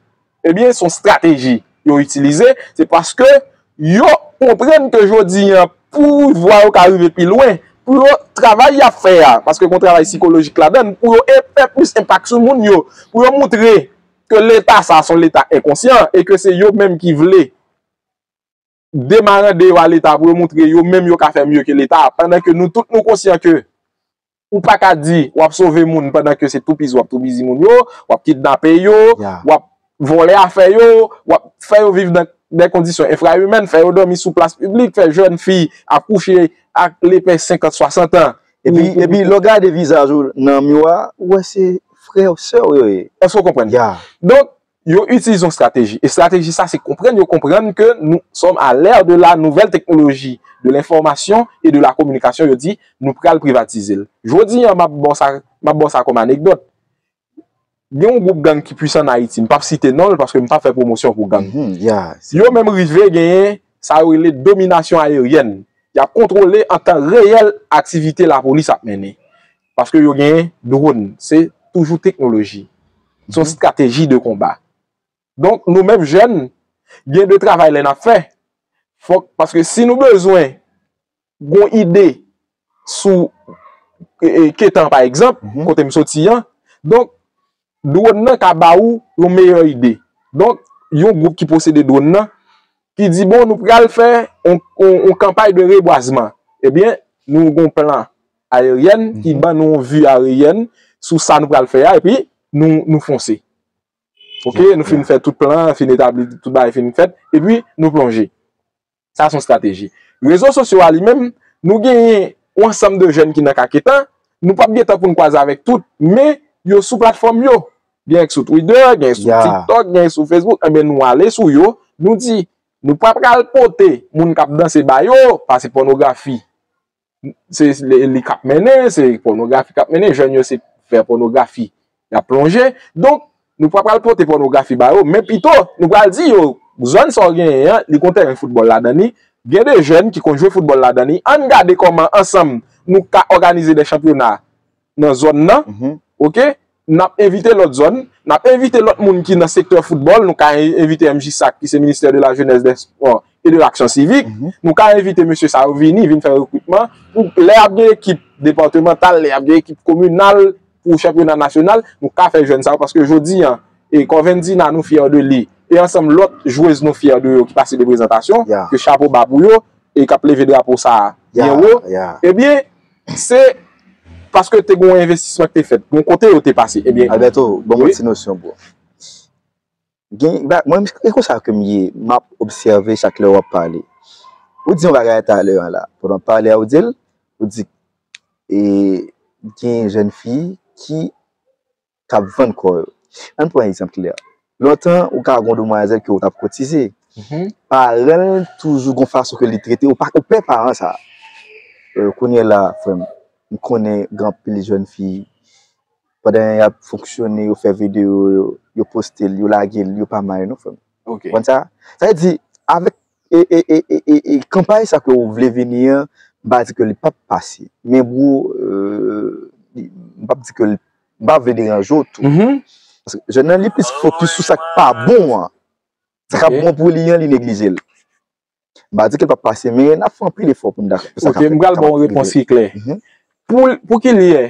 Ebyen, se yon estrateji yo itilize, se paske yo konprann ke jodi an, pou vwa yo ka rive pi lwen, pou yo travay y ap fè a, paske gen yon travay sikolojik ladan l, pou yo e-, fè plis enpak sou moun yo, pou yo montre ke Leta sa a se yon Leta enkonsyan e ke se yo menm ki vle demarande yo a Leta pou yo montre yo menm yo ka fè mye ke Leta, pandan ke nou tout nou konsyan ke ou pa ka di w ap sove moun pandan ke se toupizi w ap toupizi moun yo, w ap kidnape yo, Ya. W ap vòlè afè yo, w ap fè yo viv nan de kondisyon enfrayimèn, fè yo dòmi sou plas piblik, fè jèn fi akouche ak lepè senkant, swasant an. Epi, epi lè w gade vizaj ou nan miwa, ou wè se frè w, sè w yo ye. Èske w konprann? Ya. Donk, yo itilize yon estrateji. Estrateji sa, se konprann yo konprann ke nous sommes à l'ère de la nouvelle technologie de l'information et de la communication, yo di, nou pral privatize l. Jodi an, m ap ba w sa, m ap ba w sa kòm anekdòt. Gen yon gwoup gang ki pwisan ann Ayiti, m p ap site non l paske m p ap fè pwomosyon pou gang. Mhm, ya. Yo menm rive genyen sa yo rele dominasyon ayeryèn. Y ap kontwole an tan reyèl aktivite lapolis ap mennen. Paske yo genyen dwòn, se toujou teknoloji. Se yon estrateji de konba. Donk, nou menm jèn, gen de travay lè n ap fè. Fòk, paske si nou bezwen gon ide sou e, e, Ketan, pa egzanp, Mhm. kote m soti an, donk, dwòn nan ka ba ou yon meyè ide. Donk, yon gwoup ki posede dwòn nan, ki di, bon, nou pral fè yon, yon, yon kanpay de rebwazman. Ebyen, nou gon plan ayeryèn ki Mhm. ban nou yon vi ayeryèn sou sa nou pral fè a, epi nou, nou fonse. Ok, nou fin fè tout plan, fin etabli tout bagay, fin fèt, epi nou plonje. Sa se yon estrateji. Rezo sosyo a li menm, nou genyen yon ansanm de jèn ki nan ka Ketan, nou p ap gen tan pou n kwaze avèk tout, men yo sou platfòm yo. Gen sou Twitter, gen sou Ya. TikTok, gen sou Facebook, enben nou ale sou yo, nou di, nou pa pral pote moun k ap danse ba yo, paske pònografi se li, li k ap mennen, se pònografi k ap mennen, jèn yo se fè pònografi, y ap plonje. Donk, nou pa pral pote pònografi ba yo, men pito, nou pral di yo, zòn sa w genyen an, li gon tèren foutbòl ladan li, gen de jèn ki konn jwe foutbòl ladan li, ann gade kòman ansanm nou ka òganize de chanpyona nan zòn nan, oke? N ap envite lòt zòn, n ap envite lòt moun ki nan sektè foutbòl, nou ka envite M J SAC, ki se Ministère de la Jeunesse, des Sports et de l'Action Civique, nou ka envite mesye sa yo vini, vin fè rekritman, pou lè y ap gen ekip depatmantal, lè y ap gen ekip kominal, pou chanpyona nasyonal, nou ka fè jèn sa yo, paske jodi a, e Corvendina, nou fyè de li, e ansanm lòt jwez nou fyè de yo ki pase de prezantasyon, ke chapo ba pou yo, e k ap leve drapo sa a byen wo, ebyen, se paske te gen yon envestisman ki te fèt, gen kote yo te pase, ebyen. Alberto, ban mwen yon ti nosyon, bro. Gen, ba, mwen, e konsa ke m ye, m ap obsève chak lè w ap pale. Ou di yon bagay talè a la, pandan w ap pale a, ou di l, ou di, e, gen jèn fi ki k ap vann kò yo. Ann pran egzanp klè. Lontan, ou ka gen yon demwazèl ke ou t ap kotize. Paran l toujou gon fason ke li trete, ou pa, ou pè paran sa. Euh, kounye a la, frè m, m konnen gen anpil jèn fi, pandan y ap fonksyone, yo fè videyo, yo, yo poste l, yo lage l, yo pa may non, frè m. Ou konprann sa? Sa vle di, avèk e, e, e, e, e, e kanpay sa ke w vle vini an, m pa di ke li p ap pase. Men bro, euh, li- m p ap di ke li- m pa vle deranje w tou. Paske jèn nan li plis fokis sou sa k pa bon an. Sa k ap bon pou li an, li neglije l. M pa di ke l p ap pase, men n ap fè anpil efò pou n dakò. Ok, m pral ba w yon repons ki klè. Pou, pou ki l ye,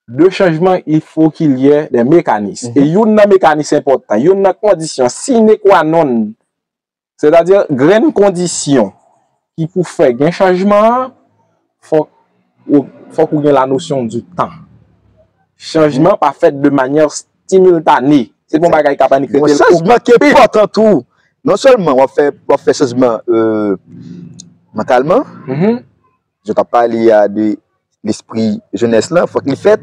de chanjman, il faut qu'il y ait des mécanismes. E youn nan mekanis enpòtan, youn nan kondisyon sine qua non, sètadi grenn kondisyon ki pou fè gen chanjman an, fòk ou, fòk ou gen la notion du temps. Chanjman pa fèt de manyè similtane. Se pa yon bagay k ap annik rete. Bon, chanjman ki enpòtan tou. Non sèlman w ap fè, w ap fè chanjman, euh, mantalman, jan w t ap pale a de lespri jenès lan, fòk li fèt.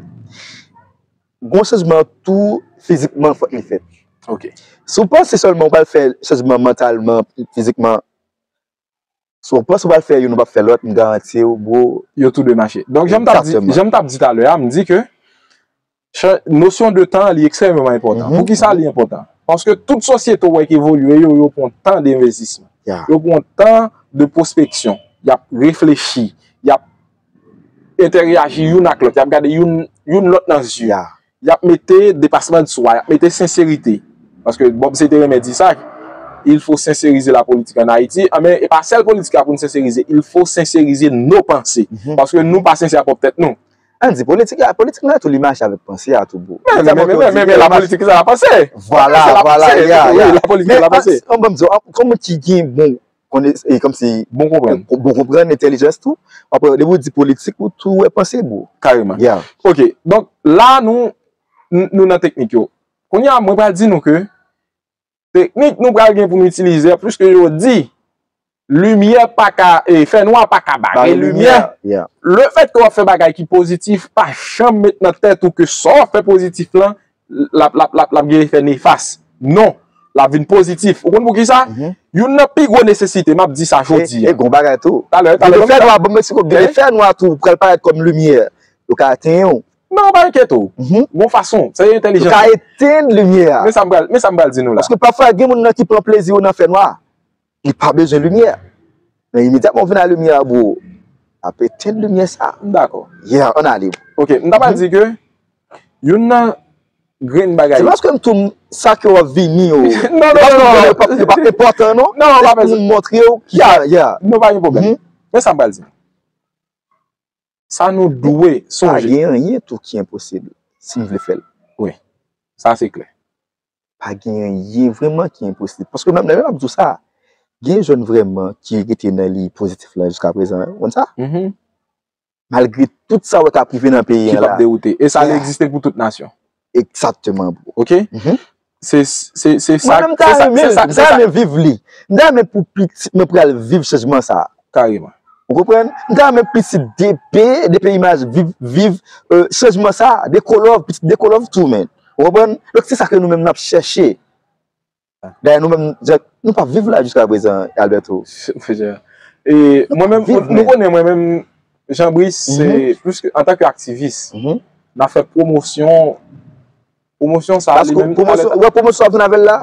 Gon chanjman tou fizikman, fòk li fèt. Ok. Si w panse sèlman w pral fè chanjman mantalman, fizikman, si w panse w pral fè youn, ou p ap fè lòt, m garanti w, bro. Yo tou de mache. Donk, jan m t ap di, jan m t ap di talè a, m di ke Cha- nosyon de tan an, li ekstrèmeman enpòtan. Poukisa li enpòtan? Paske tout sosyete w wè k evolye yo, yo pran tan de envestisman. Yo pran tan de pwospeksyon. Y ap reflechi, y ap entèreyaji youn ak lòt, y ap gade youn, youn lòt nan zye. Y ap mete depasman de swa, y ap mete senserite. Paske Bob se te renmen di sa, il faut sincériser la politique en Haïti. Anben, e pa sèl politik la pou n senserize, il faut sincériser nos pensées. Paske nou pa sensè a pwòp tèt nou. Ann di politik la, politik la tou li mache avèk panse a tou, bro. Men, men, men, men, men, men la politik se la panse. Vwala, vwala, ya, ya. La politik se la panse. Men, an, an, ban m di w, an, kòm moun ki gen bon, konnen, e, kòmsi, bon konprann, bon konprann, entèlijans tou, apre, depi w di politik, ou tou wè panse, bro. Kareman. Ya. Ok, donk, la, nou, n- nou nan teknik yo. Kounye a, mwen pral di nou ke Teknik nou pral gen pou n itilize, piske yo di, limyè pa ka, e, fènwa pa ka bare limyè. Lefètke w ap fè bagay ki pozitif, pa janm met nan tèt ou ke sa w ap fè pozitif lan, l ap, l ap, l ap, l ap gen efè nefas. Non, l ap vin pozitif. Ou konn poukisa? Youn nan pi gwo nesesite, m ap di sa jodi a. E, e gon bagay tou. Talè, talè, gen fènwa, bon, Meksiko, gen fènwa tou, pral parèt kòm limyè. Yo ka etenn ou. Non, pa enkyete w. Gon fason, se entèlijans. Ou ka etenn limyè a. Men sa m pral, men sa m pral di nou la. Paske pafwa gen moun nan ki pran plezi yo nan fènwa. Li pa bezwen limyè. Men imedyatman ou vin a limyè a, bro, ap etenn limyè sa. M dakò. Yeah, ann ale. Ok, m ta pral di ke youn nan grenn bagay. Se paske m tou sa ke w ap vini yo. Non, non, non, non. Yo pa, yo pa enpòtan, non. Non, pa bezwen. Pou montre w ki sa, yeah. Non, pa gen pwoblèm. Men sa m pral di. Sa nou dwe sonje. Pa gen anyen tou ki enposib si n vle fè l. Wi. Sa se klè. Pa gen anyen vrèman ki enposib. Paske menm lè menm ap di w sa, gen jèn vrèman ki rete nan liy pozitif la jiska prezan. Ou konn sa? Malgre tout sa w wè k ap rive nan peyi an la. Ki p ap dewoute. E sa egziste pou tout nasyon. Egzakteman, bro. Ok? Se, se, se sa, mwen menm, m ta renmen, m ta renmen viv li. M ta renmen pou pitit mwen pral viv chanjman sa a. Kareman. Ou konprann? M ta renmen pitit de pe, de peyi m a viv, viv, euh, chanjman sa a. De kolòv, pitit de kolòv tou, men. Ou konprann? Donk, se sa ke nou menm n ap chèche. Dayè, nou menm, nou p ap viv la jiska prezan, Alberto. E, mwen menm, nou konnen mwen menm, Jean Brice, se plis ke, antanke aktivis, n ap fè pwomosyon, pwomosyon sa a li menm. Paske pwomosyon, wè pwomosyon w ap vin avè l la,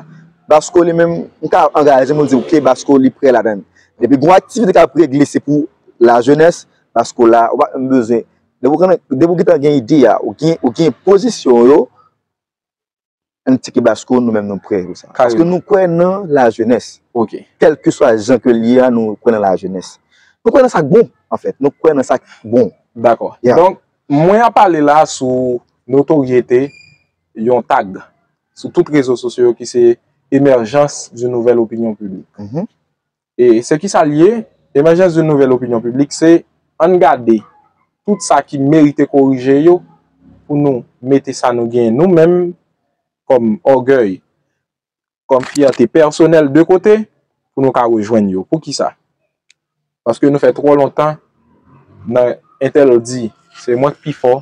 Basco li menm, m ka angaje m di, ok, Basco li prè ladan l. Depi gon aktivite k ap regle, se pou lajenès, Basco la, ou pa menm bezwen Depi w gen, depi w gentan gen ide a, ou gen, ou gen pozisyon yo, ann tcheke Basko, nou menm nou prè pou sa. Paske nou kwè nan lajenès. Ok. Kèlkeswa jan ke l ye a, nou kwè nan lajenès. Nou kwè nan sa k bon, anfèt. Nou kwè nan sa k bon. Dakò. Yeah. Donk, mwen ap pale la sou notoryete yon tag, sou tout rezo sosyo yo ki se émergence d'une nouvelle opinion publique. Mhm. E se ki sa l ye? Émergence d'une nouvelle opinion publique, se ann gade tout sa ki merite korije yo pou nou mete sa nou genyen nou menm kòm ògèy, kòm fyète pèsonèl de kote pou nou ka rejwenn yo. Poukisa? Paske nou fè twò lontan nan entèl di, se mwen k pi fò,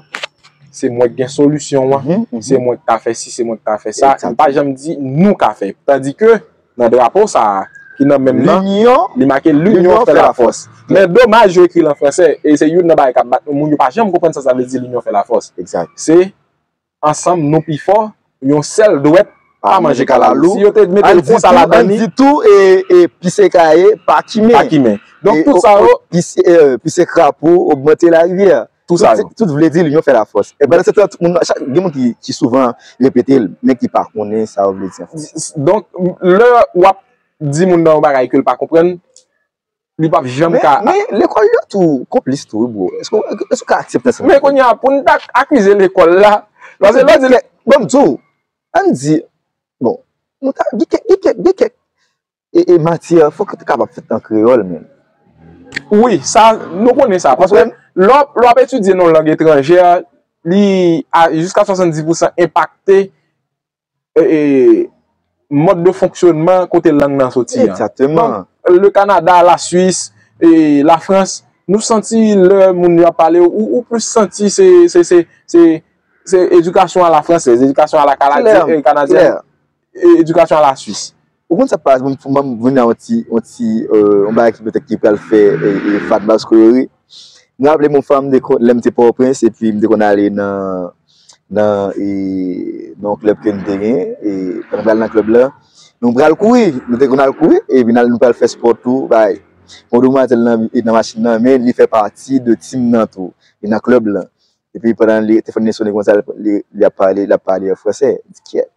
se mwen k gen solisyon an, se mwen k ka fè si, se mwen k ka fè sa. Nou pa janm di nou ka fè. Tandike nan drapo sa a, ki nan men m nan, li make l'union fait la force. Men domaj yo ekri l an fransè, e se youn nan bagay k ap bat nou, moun yo pa janm konprann sa sa vle di l'union fait la force. Se ansanm nou pi fò, yon sèl dwèt pa manje kalalou. Si yo te mete l konsa ladan li. Ann di tou, e, e, pise kaye, pa kimen. Pa kimen. Donk, tout sa yo. Pise, e, pise krapo, ogmante larivyè. Tout sa yo. Tout vle di l'union fait la force. E pandan se tan, tout moun, chak, gen moun ki, ki souvan repete l, men ki pa konnen sa yo vle di an fransè. Donk, lè w ap di moun nan yon bagay ke l pa konprann, li p ap janm ka. Men lekòl yo tou konplis tou, wi, bro. Èske, èske w ka aksepte sa? Men kounye a, pou n ta akize lekòl la, paske lè w di. Ban m di w, ann di, bon, nou ta, gen kèk, gen kèk, gen kèk, e, e matyè, fòk yo te kapab fèt an kreyòl, menm. Wi, sa, nou konnen sa. Paske lè w ap, lè w ap etidye yon lang etranjè, li, a, jiska swasanndis pousan enpakte e, e, mòd de fonksyonman kote lang nan soti an. Egzakteman. Donk, le Canada, la Suisse, e, la France, nou santi lè moun yo ap pale, ou, ou plis santi se, se, se, se, se edikasyon a la fransèz, edikasyon a la kanadyen, e, kanadyèn, e, edikasyon a la Suisse. Ou konn sa pa, ban m, ban m vin a yon ti, yon ti, e, yon bagay ki petèt ki pral fè, e, e, fan Basko yo ri. M raple m yon fwa m te kon-, lè m te Pòtoprens, epi m te konn ale nan, nan, e, nan yon klèb ke n te gen, e, pandan m pral nan klèb la, nou pral kouri, nou te konn al kouri, epi n al, nou pral fè spò tou, bay. Yon demwazèl nan, nan machin nan, men li fè pati de team nan tou, li nan klèb la. Epi pandan li, telefòn li sonnen konsa, li, li ap pale, li ap pale an fransè. M di, "Kyèt."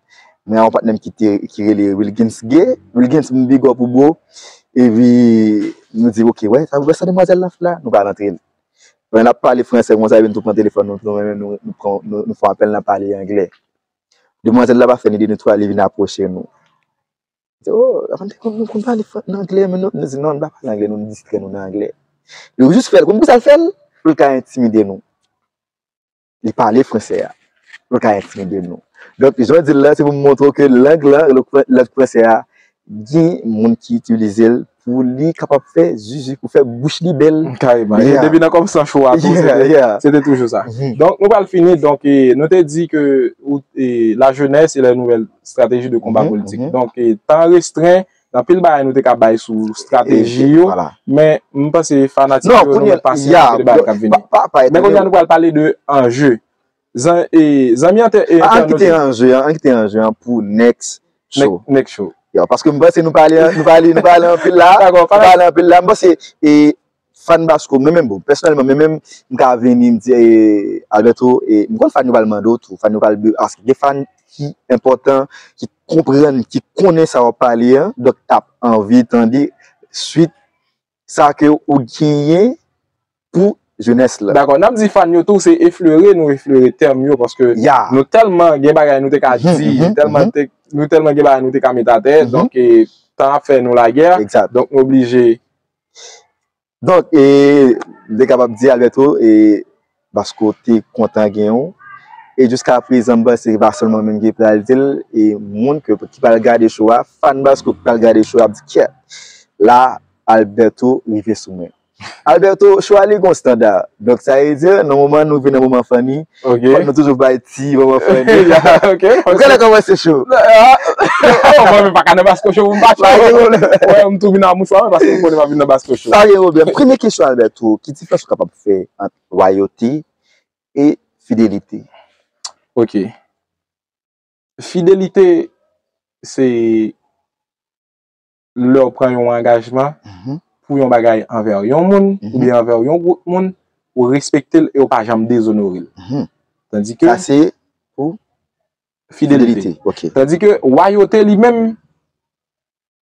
Mwen gen yon patnè m ki te, ki rele Wilgens Gay. Wilgens, m big up ou, bro. Epi nou di, "Ok, wè, sa, wè sa demwazèl la fè la?" Nou pral antre l. Pandan l ap pale fransè konsa, epi nou tou pran telefòn nou, nou, nou, nou, nou, nou fè apèl, n ap pale anglè. Demwazèl la pa fè ni de ni twa, li vin apwoche nou. Li di, "Oh, avan te konn, nou konn pale fran-, nan anglè, men nou," nou di, "Non, nou pa pale anglè, nou, nou distrè nou nan anglè." Li jis fè l, konn pou sa l fè l? Pou l ka entimide nou. Li pale fransè a. Pou l ka entimide nou. Donk, jan w di l la, se pou m montre w ke lang lan, lang fransè a, gen moun ki itilize l pou li kapab fè zuzu, pou fè bouch li bèl. Kareman. E depi nan kòmansman show a tou, se te, se te toujou sa. Donk, nou pral fini. Donk, e, nou te di ke, ou, e, la jeunesse et les nouvelles stratégies de combat politique. Donk, e, tan restren, gen anpil bagay nou te ka bay sou estrateji yo, men m panse fanatik yo, nou mèt pasyante, gen de bagay k ap vini. Men kounye a, nou pral pale de anje. Zan-, e, zanmi entè-, e, entènot yo. An kite anje an, an kite anje an pou next show. Next show. Yo, paske m panse nou pale, nou pale, nou pale anpil la. Dakò, nou pale anpil la. M panse, e, fan Basko, mwen menm, bon, pèsonèlman, mwen menm, m ka vini, m di, e, Alberto, e, m konn fan yo pral mande w tou, fan yo pral, paske gen fan ki enpòtan, ki konprann, ki konnen sa w ap pale an, donk t ap anvi tande swit sa ke ou genyen pou jenès la. Dakò, n ap di fan yo tou, se eflere nou eflere tèm yo, paske nou tèlman gen bagay nou te ka di, tèlman te, nou tèlman gen bagay nou te ka met atè, donk, e, tan ap fè nou lagè, donk nou oblije. Donk, e, m te kapab di, Alberto, e, Basko te kontan gen w. E jiska prezan, m panse se pa sèlman mwen menm ki pral di l, e moun ke, ki pral gade show a, fan Basko ki pral gade show a, ap di, "Kyèt, la, Alberto rive sou mwen." Alberto, show a li gon estanda. Donk, sa vle di, nan moman nou vin nan moman funny, fòk nou toujou bay ti moman funny. Ok. Ou genlè kòmanse show. Ah, oh, mwen menm pa ka nan Basko show pou m pa cho. Pa gen pwoblèm. Wè, m tou vin a mouchwa, paske m konnen m ap vin nan Basko show. Pa gen pwoblèm. Premye kesyon, Alberto, ki diferans ou kapab fè ant lwayote e fidelite? Ok. Fidelite, se lè w pran yon angajman pou yon bagay anvè yon moun, oubyen anvè yon gwoup moun, ou respekte l e ou pa janm dezonore l. Mhm. Tandike Sa se pou fidelite. Fidelite. Ok. Tandike wayote li menm,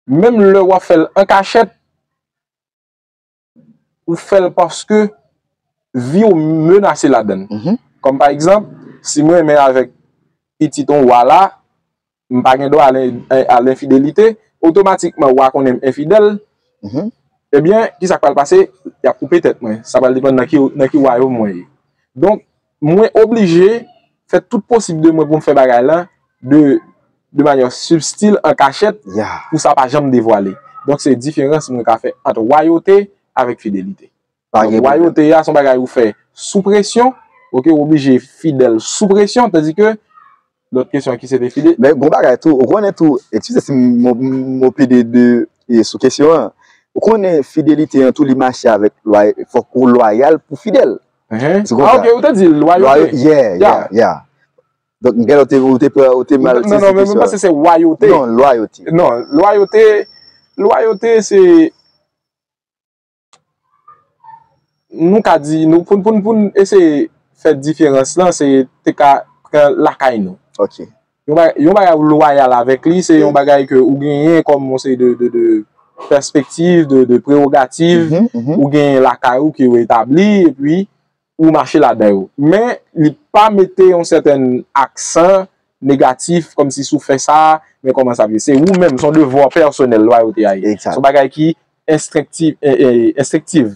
menm lè w ap fè l an kachèt, ou fè l paske vi w menase ladan l. Mhm. Kòm pa egzanp, si mwen renmen avèk pitit yon wa la, m pa gen dwa al, al enfidelite, otomatikman wa konnen m enfidèl, Mhm. ebyen, kisa k pral pase? Y ap koupe tèt mwen. Sa pral depann nan ki, nan ki wayòm mwen ye. Donk, mwen oblije fè tout posib de mwen pou m fè bagay la de, de manyè sibtil, an kachèt, Yeah. pou sa pa janm devwale. Donk, se diferans mwen ka fè ant wayote avèk fidelite. Pa gen Donk, pwoblèm. Wayote a, se yon bagay ou fè sou presyon, ok, ou oblije fidèl sou presyon, tandike lòt kesyon ki se te fidèl. Men bon bagay tou, ou konnen tou, eskize si m, m, m opede de, e, sou kesyon an. Ou konnen fidelite an tou li mache avèk lwa, fòk ou lwayal pou fidèl. Hein? Se konn Ah, sa. ok, ou te di Lwayo, lwayote. yeah, yeah, Yeah. yeah. Donk, m gen ou te, ou te, ou te mal Non, sezi non, men m kesyon panse an. Se wayote. Non, lwayote. Non, lwayote, lwayote se, nou ka di, nou, pou, pou, pou n eseye fè diferans lan, se te ka pran lakay nou. Ok. Yon bagay, yon bagay ou lwayal avèk li, se yon bagay ke ou genyen kòm yon seri de, de, de pèspektiv, de, de prewogativ, Mhm, mhm. Ou genyen lakay ou ki ou etabli, epi ou mache ladan yo. Men, li pa mete yon sèten aksan negatif, kòmsi si w fè sa, men kòman sa ap ye. Se ou menm, se yon devwa pèsonèl, lwayote a ye. Exact. Se yon bagay ki enstriktif, e, e, enstriktif,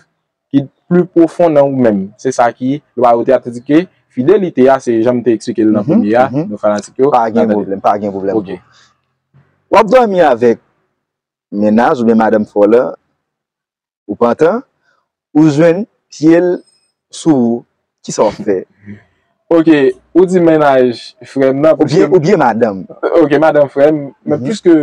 ki pli pwofon nan ou menm. Se sa ki lwayote a, tandike fidelite a, se jan m te eksplike l nan Mhm, premye a, mhm. nou fanatik yo. Pa gen N ap tande. Pwoblèm, pa gen pwoblèm. Ok. W ap dòmi avèk mennaj oubyen madanm fò la, ou pantan, ou jwenn pye l sou ou, kisa w ap fè? Ok, ou di mennaj frè m nan, Oubyen, oubyen madanm. Ok, madanm frè m, men Mhm. piske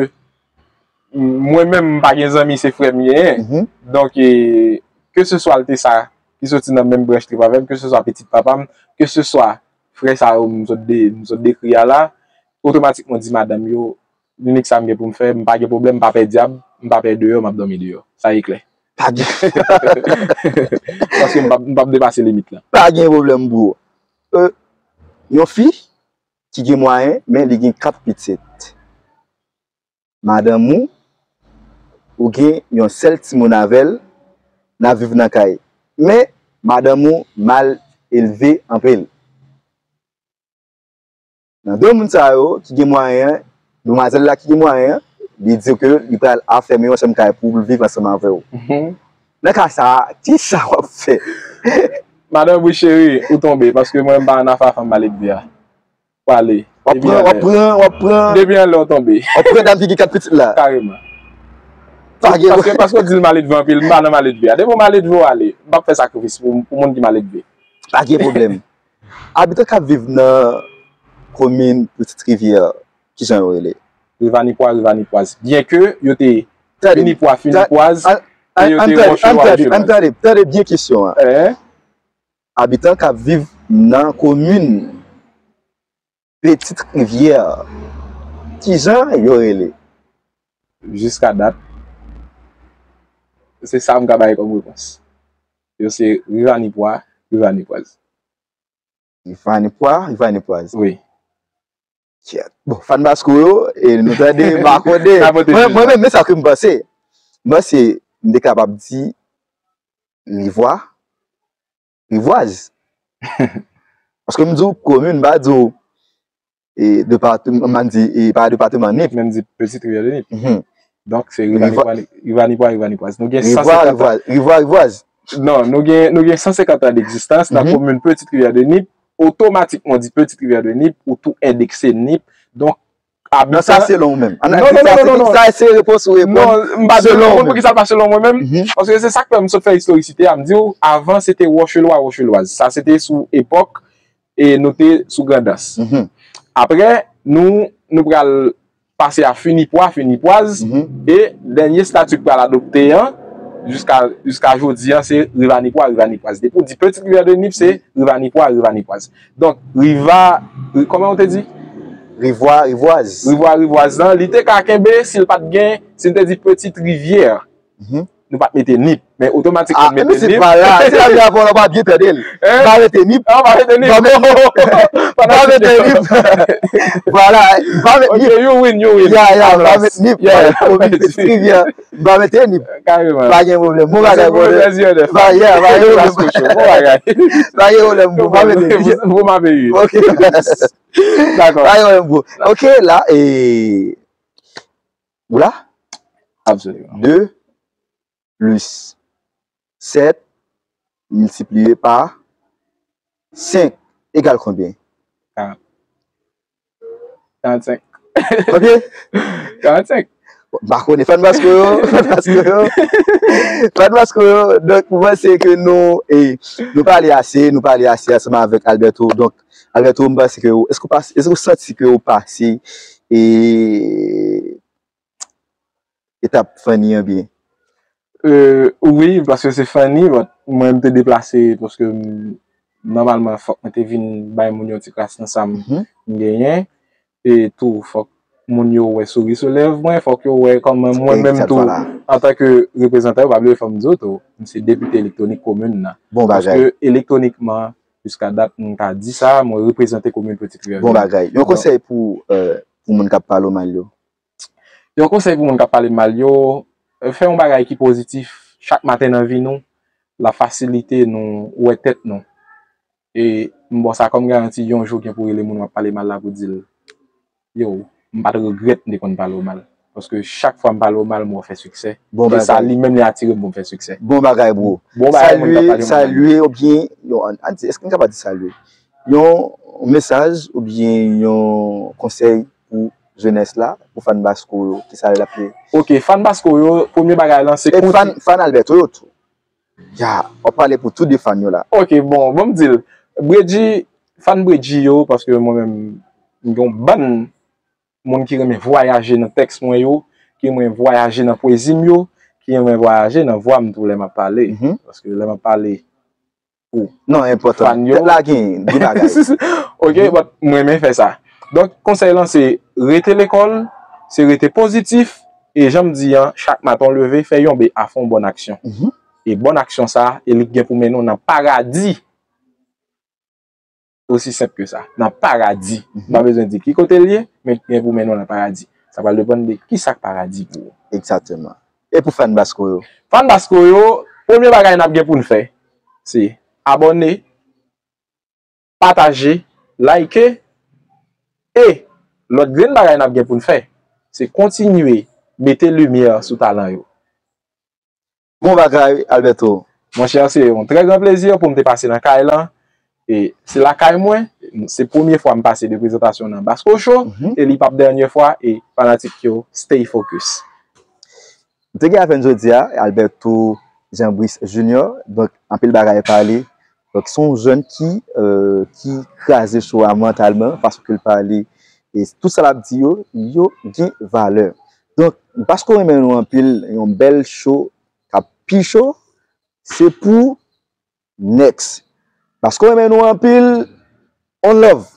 mwen menm m pa gen zanmi, se frè m genyen. Mhm. Donk, e, ke se swa l te sa ki soti nan menm branch trip avè m, ke se swa pitit papa m, ke se swa frè sa yo m sot de, m sot dekri a la, otomatikman di madanm yo, inik sa m gen pou m fè, m pa gen pwoblèm, m pa pè dyab, m pa pè deyò, m ap dòmi deyò. Sa e klè. Pa gen, Paske m p ap, m p ap depase limit la. Pa gen pwoblèm, bro. E, yon fi ki gen mwayen, men li gen kat pitit. Madanm ou, ou gen yon sèl timoun avè l, n ap viv nan kay. Men, madanm ou mal elve anpil. Nan de moun sa yo ki gen mwayen an, demwazèl la ki gen mwayen an, li di ke li pral afèmen yon chanm kay pou l viv ansanm avè w. Mhm. Nan ka sa a, kisa w ap fè? Madanm, wi cheri, ou tonbe, paske mwen m pa nan afè fanm mal edve a. Ou ale. W ap pran, w ap pran, w ap pran, Depi anlè ou tonbe. W ap pran dam ki gen kat pitit la. Kareman. Pa gen Paske, paske ou di l mal edve anpil, m pa nan mal edve a. Depi ou mal edve, ou ale. M p ap fè sakrifis pou, pou moun ki mal edve. Pa gen pwoblèm. Abitan k ap viv nan komin Petite Rivière, kijan yo rele? Rivanipwa, Rivanipwaz. Byenke yo te Tande, Finipwa, Finipwaz, an, e yo an, te tande, Wòchelwa, an, tande, Wòchelwaz. An, tande, tande byen kesyon an. Eh? Abitan k ap viv nan komin Petite Rivière, kijan yo rele? Jiska dat, se sa m ka bay kòm repons. Yo se Rivanipwa, Rivanipwaz. Rivanipwa, Rivanipwaz. Wi. Kyèt. Bon, fan Basko yo, e nou tande, m pa konnen. N ap vote Mwen, jis mwen la. Menm, men sa ke m panse. M panse, m te kapab di Rivwa, Rivwaz. Paske m di w komin, m pa di w, e, depatman, m di, e, pa depatman Nip. Menm di Petite Rivière de Nip. Mhm. Donk, se Rivwa- Rivanipwa, Rivanipwa, Rivanipwaz. Nou gen Rivwa, san senkant Rivwaz, Rivwa, Rivwaz. Non, nou gen, nou gen san senkant an d'egzistans nan Mhm. komin Petite Rivière de Nip. Otomatikman, di Petite Rivière de Nip, ou tou endekse Nip. Donk, Non, sa abitan selon ou menm. Non, non, non, non, non, non. Sa se repons ou repon. Non, m pa di Selon ou ou konprann menm. Poukisa l pa selon mwen menm. Mhm. Paske se sa k fè m sot fè istorisite a. M di w, avan, se te Wòchelwa, Wòchelwaz. Sa, se te sou epòk, e nou te sou Grandans. Mhm. Apre, nou, nou pral pase a Finipwa, Finipwaz, Mhm. e dènye stati k pral adopte an, jiska, jiska jodi an, se Rivanipwa, Rivanipwaz. Depi w di Petite Rivière de Nip, se Rivanipwa, Rivanipwaz. Donk, Riva, ri- kòman w te di? Rivwa, Rivwaz. Rivwa, Rivwaz lan, li te ka kenbe, si l pa t gen, si l te di Petite Rivière. Mhm. nou pa t mete nip. Men otomatikman, ah, nou mete nip. Vwala, se la m di avè w, nou pa byen tande l. M pa mete nip. An, pa mete nip. M pa mete nip. Vwala, m pa mete nip. Ok, you win, you win. Ya, ya, m pa mete nip. M pa mete nip. Kareman. Pa gen pwoblèm. Bon bagay, brother. Bon bagay. Pa gen pwoblèm, bro. Pa mete nip. Vous m'avez eu. Ok. Dakò. Pa gen pwoblèm, bro. Ok, la, e, ou la? Absolument. De plus sept multiplié par cinq égale combien? Karant. Karantsenk. Konbyen? Karantsenk. M pa konnen, fan Basko yo, fan Basko yo. Fan Basko yo, donk, mwen se ke nou, e, nou pale ase, nou pale ase ansanm avèk Alberto. Donk, Alberto, m panse ke, èske w pase, èske w santi ke w pase, e, etap funny an byen? Euh, wi, paske se funny, but mwen m te deplase, paske m, nòmalman, fòk mwen te vin bay moun yon ti kras nan sa m, mhm, m genyen. E tou, fòk moun yo wè souri sou lèv mwen, fòk yo wè kòman mwen menm tou, antanke reprezantan yo, pa bliye fò m di w tou, m se depite elektwonik komin nan. Bon bagay. Paske elektwonikman, jiska dat, m ka di sa, mwen reprezante komin Peti Kriyòl. Bon bagay. Yon konsèy pou, euh, pou moun k ap pale w mal yo? Yon konsèy pou moun k ap pale mal yo, fè yon bagay ki pozitif chak maten nan vi nou, l ap fasilite nou wè tèt nou. E m ba w sa kòm garanti, yon jou gen pou rele moun w ap pale mal la pou di l, yo, m pa t regrèt m te konn pale w mal. Paske chak fwa m pale w mal, m wè w fè siksè. Bon bagay. E sa li menm li atire m pou m fè siksè. Bon bagay, bro. Bon bagay, moun k ap pale mal. Salye, salye, oubyen, yon, an, an di, èske n kapab di salye? Yon mesaj oubyen yon konsèy pou jenès la, pou fan Basko yo, ki sa l ap ye? Ok, fan Basko yo, premye bagay lan, se konti- fan, fan Alberto yo tou. Ya, w ap pale pou tou de fan yo la. Ok, bon, bon, m di l. Bredji, fan Bredji yo, paske mwen menm, m gen yon bann moun ki renmen vwayaje nan tèks mwen yo, ki renmen vwayaje nan pwezi m yo, ki renmen vwayaje nan vwa m tou lè m ap pale. Mhm. Paske lè m ap pale, pou non, enpòtan. Fan yo. Tèt la gen, gen bagay. Ok, but mwen renmen fè sa. Donk, konsèy lan se rete lekòl, se rete pozitif, e jan m di an, chak maten w leve, fè yon be a fè yon bòn aksyon. Mhm. E bòn aksyon sa, e li gen pou mennen w nan paradi. Osi senp ke sa. Nan paradi. Mhm. M pa bezwen di ki kote l ye, men gen pou mennen w nan paradi. Sa pral depann de ki sa k paradi pou ou. Egzakteman. E pou fan Basko yo? Fan Basko yo, premye bagay n ap gen pou n fè, se abòne, pataje, like, e lòt grenn bagay n ap gen pou n fè, se kontinye mete limyè sou talan yo. Bon bagay, Alberto. Monchè, se yon trè gran plezi pou m te pase nan kay lan. E se lakay mwen, se premye fwa m pase de prezantasyon nan Basko Show, mhm, e li p ap dènye fwa, e fanatik yo, stay focus. M te gen avè n jodi a, Alberto Jean Brice Junior. Donk, anpil bagay pale. Donk, se yon jèn ki, euh, ki kraze show a mantalman, fason ke l pale, e tout sa l ap di yo, yo gen valè. Donk, Basko renmen nou anpil, yon bèl show k ap pi cho, se pou next. Basko renmen nou anpil, on love.